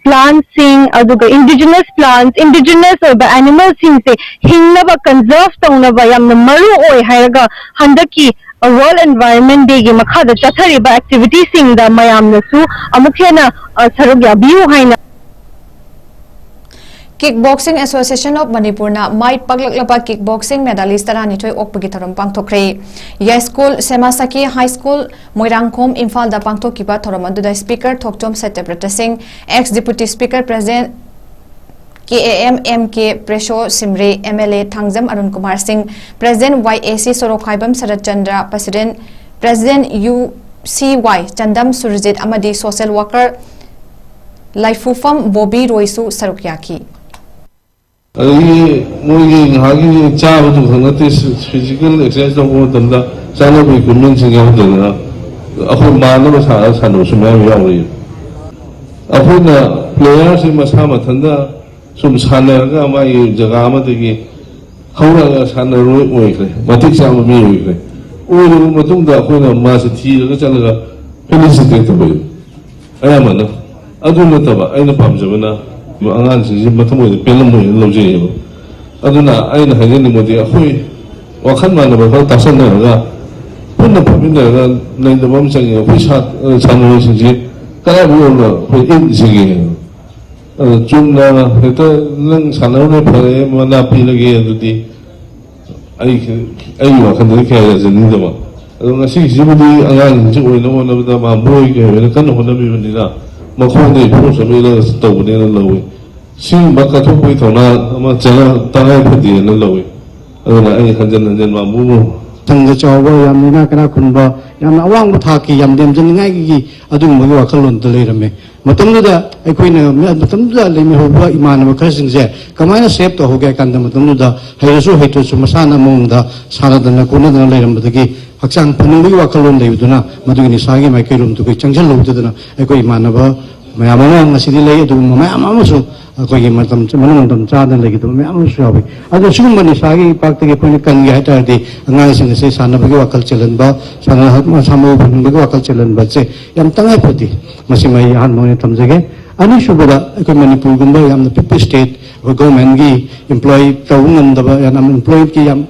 plantꯁꯤꯡ, ꯑꯗꯨꯒ indigenous plants, indigenous ꯑꯣꯏꯕ animalꯁꯤꯡꯁꯦ ꯍꯤꯡꯅꯕ, conserve ꯇꯧꯅꯕ ꯌꯥꯝꯅ ꯃꯔꯨ ꯑꯣꯏ ꯍꯥꯏꯔꯒ, ꯍꯟꯗꯛꯀꯤ, ꯑ, World Environment Dayꯒꯤ ꯃꯈꯥꯗ ꯆꯠꯊꯔꯤꯕ activityꯁꯤꯡꯗ ꯃꯌꯥꯝꯅꯁꯨ ꯑꯃꯨꯛ ꯍꯦꯟꯅ, ꯑ, ꯁꯔꯨꯛ ꯌꯥꯕꯤꯌꯨ ꯍꯥꯏꯅ꯫ Kick Boxing Association of Manipurꯅ my ꯄꯥꯛꯂꯛꯂꯕ kick boxing medalist ꯇꯔꯥꯅꯤꯊꯣꯏ ꯑꯣꯛꯄꯒꯤ ꯊꯧꯔꯝ ꯄꯥꯡꯊꯣꯛꯈ꯭ꯔꯦ꯫ ꯌꯥꯏꯁ꯭ꯀꯨꯜ, ꯁꯦꯃꯥꯁꯥꯀꯤ ꯍꯥꯏ ꯁ꯭ꯀꯨꯜ, ꯃꯣꯏꯔꯥꯡꯈꯣꯝ, ꯏꯝꯐꯥꯜꯗ ꯄꯥꯡꯊꯣꯛꯈꯤꯕ ꯊꯧꯔꯝ ꯑꯗꯨꯗ Speaker ꯊꯣꯛꯆꯣꯝ ꯁꯇ꯭ꯌꯕ꯭ꯔꯇ ꯁꯤꯡ, Ex Deputy Speaker, President K A M M K ꯄ꯭ꯔꯦꯁꯣ ꯁꯤꯝꯔꯦ, M L A Thangjam Arun Kumar ꯁꯤꯡ, President Y A C Sorokhaibam shirt Chandra, President, President U C Y ꯆꯟꯗꯝ Surjit ꯑꯃꯗꯤ social worker ꯂꯥꯏꯐꯨꯐꯝ Bobby ꯔꯣꯏꯁꯨ ꯁꯔꯨꯛ ꯌꯥꯈꯤ꯫ ꯑꯗꯒꯤ ꯃꯣꯏꯒꯤ ꯉꯥꯏꯍꯥꯛꯀꯤ ꯆꯥꯕꯗꯨ ꯈꯛ ꯅꯠꯇꯦ, physical exercise ꯇꯧꯕ ꯃꯇꯝꯗ ꯆꯥꯅꯕ equipmentꯁꯤꯡ ꯌꯥꯎꯗꯗꯅ ꯑꯩꯈꯣꯏ ꯃꯥꯟꯅꯕ ꯁꯥꯟꯅ ꯁꯥꯟꯅꯕꯁꯨ ꯃꯌꯥꯝ ꯌꯥꯎꯔꯤ꯫ ꯑꯩꯈꯣꯏꯅ playerꯁꯤ ꯃꯁꯥ ꯃꯊꯟꯇ ꯁꯨꯝ ꯁꯥꯟꯅꯔꯒ ꯃꯥꯒꯤ ꯖꯒꯥ ꯑꯃꯗꯒꯤ ꯍꯧꯔꯛꯑꯒ ꯁꯥꯟꯅꯔꯣꯏ ꯑꯣꯏꯈ꯭ꯔꯦ, ꯃꯇꯤꯛ ꯆꯥꯕ ꯃꯤ ꯑꯣꯏꯈ꯭ꯔꯦ꯫ ꯑꯣꯏꯔꯕ ꯃꯇꯨꯡꯗ ꯑꯩꯈꯣꯏꯅ ꯃꯥꯁꯦ ꯊꯤꯔꯒ ꯆꯠꯂꯒ felicitate ꯇꯧꯕ ꯑꯌꯥꯝꯕꯅ꯫ ꯑꯗꯨ ꯅꯠꯇꯕ ꯑꯩꯅ ꯄꯥꯝꯖꯕꯅ ꯑꯉꯥꯡꯁꯤꯡꯁꯤ ꯃꯊꯃꯣꯏꯗ ꯄꯦꯜꯂꯝꯃꯣꯏꯅ ꯂꯧꯖꯩꯌꯦꯕ꯫ ꯑꯗꯨꯅ ꯑꯩꯅ ꯍꯥꯏꯖꯅꯤꯡꯕꯗꯤ ꯑꯩꯈꯣꯏ ꯋꯥꯈꯜ ꯃꯥꯟꯅꯕ ꯈꯔ ꯇꯥꯁꯟꯅꯔꯒ ꯄꯨꯟꯅ ꯐꯝꯃꯤꯟꯅꯔꯒ ꯅꯩꯅꯕ ꯑꯃ ꯆꯪꯉꯤ꯫ ꯑꯩꯈꯣꯏ ꯁꯥ- ꯁꯥꯟꯅꯔꯣꯏꯁꯤꯡꯁꯤ ꯀꯗꯥꯏꯐꯥꯎ ꯌꯧꯅ ꯑꯩꯈꯣꯏ ꯏꯟꯁꯤꯒꯦ? ꯑꯗ ꯆꯨꯝꯅ ꯍꯦꯛꯇ ꯅꯪ ꯁꯥꯟꯅꯔꯨꯅꯦ ꯐꯔꯦ ꯃꯅꯥ ꯄꯤꯔꯒꯦ ꯑꯗꯨꯗꯤ ꯑꯩ ꯑꯩꯒꯤ ꯋꯥꯈꯜꯗꯗꯤ ꯀꯌꯥ ꯌꯥꯖꯅꯤꯡꯗꯕ꯫ ꯑꯗꯣ ꯉꯁꯤꯒꯤꯁꯤꯕꯨꯗꯤ ꯑꯉꯥꯡꯁꯤꯡꯁꯤ ꯑꯣꯏꯅꯕ ꯍꯣꯠꯅꯕꯗ ꯃꯥꯝꯕꯣꯏ ꯀꯩ ꯑꯣꯏꯅ ꯀꯟꯅ ꯍꯣꯠꯅꯕꯤꯕꯅꯤꯅ ꯃꯈꯣꯡꯗ ꯏꯐꯣꯔꯁ ꯑꯃ ꯏꯜꯂꯒ ꯇꯧꯕꯅꯦꯅ ꯂꯧꯏ꯫ ꯁꯤꯒꯨꯝꯕ ꯀꯠꯊꯣꯛꯄꯒꯤ ꯊꯧꯅꯥ ꯑꯃ ꯆꯪꯉ ꯇꯉꯥꯏ ꯐꯗꯦꯅ ꯂꯧꯏ꯫ ꯑꯗꯨꯅ ꯑꯩ ꯍꯟꯖꯤꯟ ꯍꯟꯖꯤꯟ ꯃꯥꯝꯕꯣꯕꯨ ꯃꯊꯪꯗ ꯆꯥꯎꯕ, ꯌꯥꯝ ꯏꯅꯥꯛ ꯀꯩꯔꯥꯛ ꯈꯨꯟꯕ, ꯌꯥꯝꯅ ꯑꯋꯥꯡꯕ ꯊꯥꯛꯀꯤ ꯌꯥꯝ ꯂꯦꯝꯖꯅꯤꯡꯉꯥꯏꯒꯤ ꯑꯗꯨꯒꯨꯝꯕꯒꯤ ꯋꯥꯈꯜꯂꯣꯟꯗ ꯂꯩꯔꯝꯃꯦ꯫ ꯃꯇꯝꯗꯨꯗ ꯑꯩꯈꯣꯏꯅ ꯃꯇꯝꯗꯨꯗ ꯂꯩꯃꯤꯟꯅꯍꯧꯕ ꯏꯃꯥꯟꯅꯕ ꯈꯔꯁꯤꯡꯁꯦ ꯀꯃꯥꯏꯅ ꯁꯦꯞ ꯇꯧꯍꯧꯒꯦ ꯍꯥꯏ ꯀꯥꯟꯗ, ꯃꯇꯝꯗꯨꯗ ꯍꯩꯔꯁꯨ ꯍꯩꯇ꯭ꯔꯁꯨ ꯃꯁꯥꯅ ꯑꯃꯃꯝꯗ ꯁꯥꯟꯅꯗꯅ ꯈꯣꯠꯅꯗꯅ ꯂꯩꯔꯝꯕꯗꯒꯤ ꯍꯛꯆꯥꯡ ꯐꯅꯤꯡꯕꯒꯤ ꯋꯥꯈꯜꯂꯣꯟ ꯂꯩꯕꯗꯨꯅ ꯃꯗꯨꯒꯤ ꯅꯤꯁꯥꯒꯤ ꯃꯥꯏꯀꯩꯔꯣꯝꯗ ꯑꯩꯈꯣꯏ ꯆꯪꯁꯤꯜꯍꯧꯗꯗꯅ ꯑꯩꯈꯣꯏ ꯏꯃꯥꯟꯅꯕ ꯃꯌꯥꯝ ꯑꯃ ꯉꯁꯤꯗꯤ ꯂꯩ꯫ ꯑꯗꯨꯒꯨꯝꯕ ꯃꯌꯥꯝ ꯑꯃꯁꯨ ꯑꯩꯈꯣꯏꯒꯤ ꯃꯇꯝ ꯃꯅꯨꯡ ꯃꯇꯝ ꯆꯥꯗꯅ ꯂꯩꯈꯤꯗꯕ ꯃꯌꯥꯝ ꯑꯃꯁꯨ ꯌꯥꯎꯏ꯫ ꯑꯗꯣ ꯁꯤꯒꯨꯝꯕ ꯅꯤꯁꯥꯒꯤ ꯏꯄꯥꯛꯇꯒꯤ ꯑꯩꯈꯣꯏꯅ ꯀꯟꯒꯦ ꯍꯥꯏ ꯇꯥꯔꯗꯤ ꯑꯉꯥꯡꯁꯤꯡ ꯑꯁꯦ ꯁꯥꯟꯅꯕꯒꯤ ꯋꯥꯈꯜ ꯆꯦꯜꯍꯟꯕ, ꯁꯥꯟꯅ ꯃꯁꯥ ꯃꯎ ꯐꯍꯟꯕꯒꯤ ꯋꯥꯈꯜ ꯆꯦꯜꯍꯟꯕꯁꯦ ꯌꯥꯝ ꯇꯉꯥꯏ ꯐꯗꯦ꯫ ꯃꯁꯤꯃ ꯑꯩ ꯑꯍꯥꯟꯕ ꯑꯣꯏꯅ ꯊꯝꯖꯒꯦ꯫ ꯑꯅꯤꯁꯨꯕꯗ, ꯑꯩꯈꯣꯏ ꯃꯅꯤꯄꯨꯔꯒꯨꯝꯕ ꯌꯥꯝꯅ ꯄꯤꯛꯄ ꯁ꯭ꯇꯦꯠ, ꯑꯩꯈꯣꯏ ꯒꯣꯔꯃꯦꯟꯒꯤ ꯑꯦꯝꯄ꯭ꯂꯣꯌꯤ ꯇꯧꯕ ꯉꯝꯗꯕ, ꯌꯥꯝꯅ ꯑꯟꯑꯦꯝꯄ꯭ꯂꯣꯏꯃꯦꯟꯠꯀꯤ ꯌꯥꯝ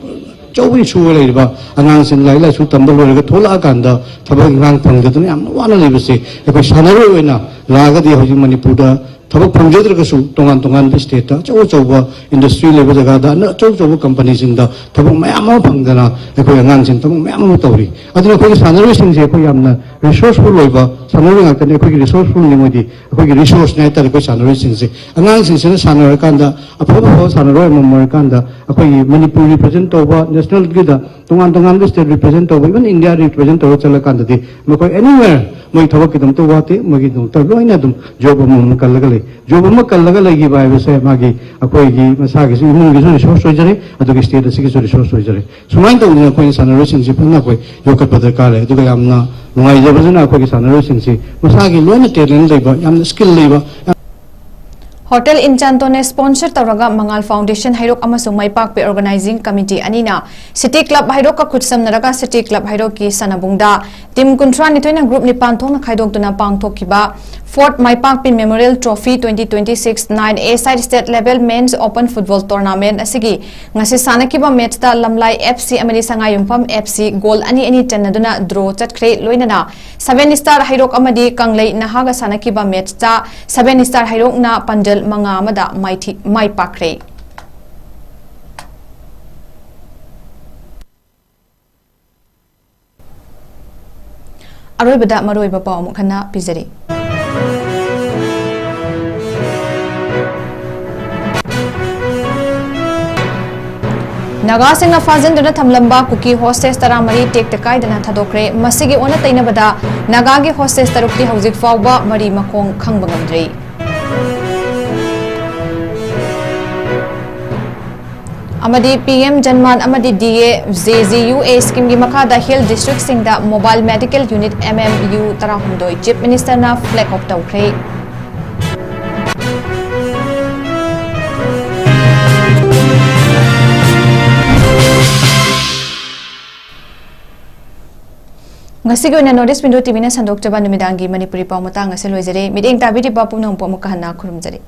ꯑꯆꯧꯕ ꯏꯁꯨ ꯑꯣꯏ ꯂꯩꯔꯤꯕ ꯑꯉꯥꯡꯁꯤꯡ ꯂꯥꯏꯔꯤꯛ ꯂꯥꯏꯁꯨ ꯇꯝꯕ ꯂꯣꯏꯔꯒ ꯊꯣꯛꯂꯛꯑꯀꯥꯟꯗ ꯊꯕꯛ ꯏꯪꯈꯥꯡ ꯐꯪꯗꯗꯅ ꯌꯥꯝꯅ ꯋꯥꯅ ꯂꯩꯕꯁꯦ ꯑꯩꯈꯣꯏ ꯁꯥꯟꯅꯔꯣꯏ ꯑꯣꯏꯅ ꯂꯥꯛꯑꯒꯗꯤ ꯍꯧꯖꯤꯛ ꯃꯅꯤꯄꯨꯔꯗ ꯊꯕꯛ ꯐꯪꯖꯗ꯭ꯔꯒꯁꯨ ꯇꯣꯉꯥꯟ ꯇꯣꯉꯥꯟꯕ ꯁ꯭ꯇꯦꯠꯇ ꯑꯆꯧ ꯑꯆꯧꯕ ꯏꯟꯗꯁꯇ꯭ꯔꯤ ꯂꯩꯕ ꯖꯒꯥꯗ ꯑꯆꯧ ꯑꯆꯧꯕ ꯀꯝꯄꯅꯤꯁꯤꯡꯗ ꯊꯕꯛ ꯃꯌꯥꯝ ꯑꯃ ꯐꯪꯗꯅ ꯑꯩꯈꯣꯏ ꯑꯉꯥꯡꯁꯤꯡ ꯊꯕꯛ ꯃꯌꯥꯝ ꯑꯃ ꯇꯧꯔꯤ꯫ ꯑꯗꯨꯅ ꯑꯩꯈꯣꯏꯒꯤ ꯁꯥꯟꯅꯔꯣꯏꯁꯤꯡꯁꯦ ꯑꯩꯈꯣꯏ ꯌꯥꯝꯅ ꯔꯤꯁꯣꯔꯁꯐꯨꯜ ꯑꯣꯏꯕ ꯁꯥꯟꯅꯔꯣꯏ ꯉꯥꯛꯇꯅꯤ꯫ ꯑꯩꯈꯣꯏꯒꯤ ꯔꯤꯁꯣꯔꯁꯐꯨꯜꯅꯤ ꯃꯣꯏꯗꯤ, ꯑꯩꯈꯣꯏꯒꯤ ꯔꯤꯁꯣꯔꯁꯅꯤ ꯍꯥꯏꯇꯥꯔꯦ꯫ ꯑꯩꯈꯣꯏ ꯁꯥꯟꯅꯔꯣꯏꯁꯤꯡꯁꯦ, ꯑꯉꯥꯡꯁꯤꯡꯁꯤꯅ ꯁꯥꯟꯅꯔꯀꯥꯟꯗ ꯑꯐꯕ ꯑꯐꯕ ꯁꯥꯟꯅꯔꯣꯏ ꯑꯃꯃꯝ ꯑꯣꯏꯔꯀꯥꯟꯗ ꯑꯩꯈꯣꯏꯒꯤ ꯃꯅꯤꯄꯨꯔ ꯔꯤꯄ꯭ꯔꯖꯦꯟ ꯇꯧꯕ, ꯅꯦꯁꯅꯦꯜꯒꯤꯗ ꯇꯣꯉꯥꯟ ꯇꯣꯉꯥꯟꯕ ꯁ꯭ꯇꯦꯠ ꯔꯤꯄ꯭ꯔꯖꯦꯟ ꯇꯧꯕ, ꯏꯚꯟ ꯏꯟꯗꯤꯌꯥ ꯔꯤꯄ꯭ꯔꯖꯦꯟ ꯇꯧꯔ ꯆꯠꯂꯀꯥꯟꯗꯗꯤ ꯃꯈꯣꯏ ꯑꯦꯅꯤꯋꯦꯔ ꯃꯣꯏ ꯊꯕꯛꯀꯤꯗꯃꯛꯇ ꯋꯥꯠꯇꯦ, ꯃꯣꯏꯒꯤꯗꯃꯛꯇ ꯂꯣꯏꯅ ꯑꯗꯨꯝ ꯖꯣꯕ ꯑꯃꯃꯝ ꯀꯜꯂꯒ ꯂꯩ꯫ ꯖꯣꯕ ꯑꯃ ꯀꯜꯂꯒ ꯂꯩꯈꯤꯕ ꯍꯥꯏꯕꯁꯦ ꯃꯥꯒꯤ ꯑꯩꯈꯣꯏꯒꯤ ꯃꯁꯥꯒꯤꯁꯨ ꯏꯃꯨꯡꯒꯤꯁꯨ ꯔꯤꯁꯣꯔꯁ ꯑꯣꯏꯖꯔꯦ, ꯑꯗꯨꯒ ꯁ꯭ꯇꯦꯠ ꯑꯁꯤꯒꯤꯁꯨ ꯔꯤꯁꯣꯔꯁ ꯑꯣꯏꯖꯔꯦ꯫ ꯁꯨꯃꯥꯏꯅ ꯇꯧꯗꯅ ꯑꯩꯈꯣꯏꯅ ꯁꯥꯟꯅꯔꯣꯏꯁꯤꯡꯁꯤ ꯐꯖꯅ ꯑꯩꯈꯣꯏ ꯌꯣꯛꯈꯠꯄ ꯗꯔꯀꯥꯔ ꯂꯩ꯫ ꯑꯗꯨꯒ ꯌꯥꯝꯅ ꯅꯨꯡꯉꯥꯏꯖꯕꯁꯤꯅ ꯑꯩꯈꯣꯏꯒꯤ ꯁꯥꯟꯅꯔꯣꯏꯁꯤꯡꯁꯤ ꯃꯁꯥꯒꯤ ꯂꯣꯏꯅ ꯇꯦꯂꯦꯟ ꯂꯩꯕ, ꯌꯥꯝꯅ ꯁ꯭ꯀꯤꯜ ꯂꯩꯕ, ꯍꯣꯇꯦꯜ ꯏꯟꯆꯥꯟꯇꯣꯅ ꯁ꯭ꯄꯣꯟꯁꯔ ꯇꯧꯔꯒ ꯃꯉꯥꯜ ꯐꯥꯎꯟꯗꯦꯁꯟ ꯍꯩꯔꯣꯛ ꯑꯃꯁꯨꯡ ꯃꯥꯏ ꯄꯥꯛꯄꯤ ꯑꯣꯔꯒꯅꯥꯏꯖꯤꯡ ꯀꯃꯤꯇꯤ ꯑꯅꯤꯅ ꯁꯤꯇꯤ ꯀ꯭ꯂꯕ ꯍꯩꯔꯣꯛꯀ ꯈꯨꯠꯁꯝꯅꯔꯒ ꯁꯤꯇꯤ ꯀ꯭ꯂꯕ ꯍꯩꯔꯣꯛꯀꯤ ꯁꯅꯥꯕꯨꯡꯗ ꯇꯤꯝ ꯀꯨꯟꯊ꯭ꯔꯥꯅꯤꯊꯣꯏꯅ ꯒ꯭ꯔꯨꯞ ꯅꯤꯄꯥꯟ ꯊꯣꯛꯅ ꯈꯥꯏꯗꯣꯛꯇꯨꯅ ꯄꯥꯡꯊꯣꯛꯈꯤꯕ fourth Mai Pakpi memorial trophy twenty twenty six nine A side state level men's open football tournament ꯑꯁꯤꯒꯤ ꯉꯁꯤ ꯁꯥꯟꯅꯈꯤꯕ ꯃꯦꯠꯆꯇ ꯂꯝꯂꯥꯏ F C ꯑꯃꯗꯤ ꯁꯉꯥꯏꯌꯨꯝꯐꯝ F C ꯒꯣꯜ ꯑꯅꯤ ꯑꯅꯤ ꯆꯟꯅꯗꯨꯅ ꯗ꯭ꯔꯣ ꯆꯠꯈ꯭ꯔꯦ꯫ ꯂꯣꯏꯅꯅ ꯁꯚꯦꯟ ꯁ꯭ꯇꯥꯔ ꯍꯩꯔꯣꯛ ꯑꯃꯗꯤ ꯀꯪꯂꯩ ꯅꯍꯥꯒ ꯁꯥꯟꯅꯈꯤꯕ ꯃꯦꯠꯆꯇ ꯁꯚꯦꯟ ꯁ꯭ꯇꯥꯔ ꯍꯩꯔꯣꯛꯅ ꯄꯥꯟꯖꯜ ꯃꯉꯥ ꯑꯃꯗ ꯃꯥꯏꯊꯤ-, ꯃꯥꯏ ꯄꯥꯛꯈ꯭ꯔꯦ꯫ ꯑꯔꯣꯏꯕꯗ ꯃꯔꯨꯑꯣꯏꯕ ꯄꯥꯎ ꯑꯃꯨꯛ ꯍꯟꯅ ꯄꯤꯖꯔꯤ꯫ ꯅꯥꯒꯥꯁꯤꯡꯅ ꯐꯥꯖꯤꯟꯗꯨꯅ ꯊꯝꯂꯝꯕ ꯀꯨꯀꯤ ꯍꯣꯁꯇꯦꯖ ꯇꯔꯥꯃꯔꯤ ꯇꯦꯛꯇ ꯀꯥꯏꯗꯅ ꯊꯥꯗꯣꯛꯈ꯭ꯔꯦ꯫ ꯃꯁꯤꯒꯤ ꯑꯣꯟꯅ ꯇꯩꯅꯕꯗ ꯅꯥꯒꯥꯒꯤ ꯍꯣꯁꯇꯦꯖ ꯇꯔꯨꯛꯇꯤ ꯍꯧꯖꯤꯛ ꯐꯥꯎꯕ ꯃꯔꯤ ꯃꯈꯣꯡ ꯈꯪꯕ ꯉꯝꯗ꯭ꯔꯤ꯫ ꯑꯃꯗꯤ ꯄꯤ ꯑꯦꯝ ꯖꯟꯃꯥꯟ ꯑꯃꯗꯤ D A J G U A ꯁ꯭ꯀꯤꯝꯒꯤ ꯃꯈꯥꯗ ꯍꯤꯜ ꯗꯤꯁꯇ꯭ꯔꯤꯛꯁꯤꯡꯗ mobile medical unit M M U ꯇꯔꯥꯍꯨꯝꯗꯣꯏ ꯆꯤꯐ ꯃꯤꯅꯤꯁꯇꯔꯅ ꯐ꯭ꯂꯦꯒ ꯑꯣꯐ ꯇꯧꯈ꯭ꯔꯦ꯫ ꯉꯁꯤꯒꯤ ꯑꯣꯏꯅ ꯅꯣꯔꯠ ꯏꯁ ꯋꯤꯟꯗꯣ ꯇꯤ ꯚꯤꯅ ꯁꯟꯗꯣꯛꯆꯕ ꯅꯨꯃꯤꯗꯥꯡꯒꯤ ꯃꯅꯤꯄꯨꯔꯤ ꯄꯥꯎ ꯃꯇꯥꯡ ꯑꯁꯤ ꯂꯣꯏꯖꯔꯦ꯫ ꯃꯤꯠꯌꯦꯡ ꯇꯥꯕꯤꯔꯤꯕ ꯄꯨꯝꯅꯃꯛꯄꯨ ꯑꯃꯨꯛꯀ ꯍꯟꯅ ꯈꯨꯔꯨꯝꯖꯔꯤ꯫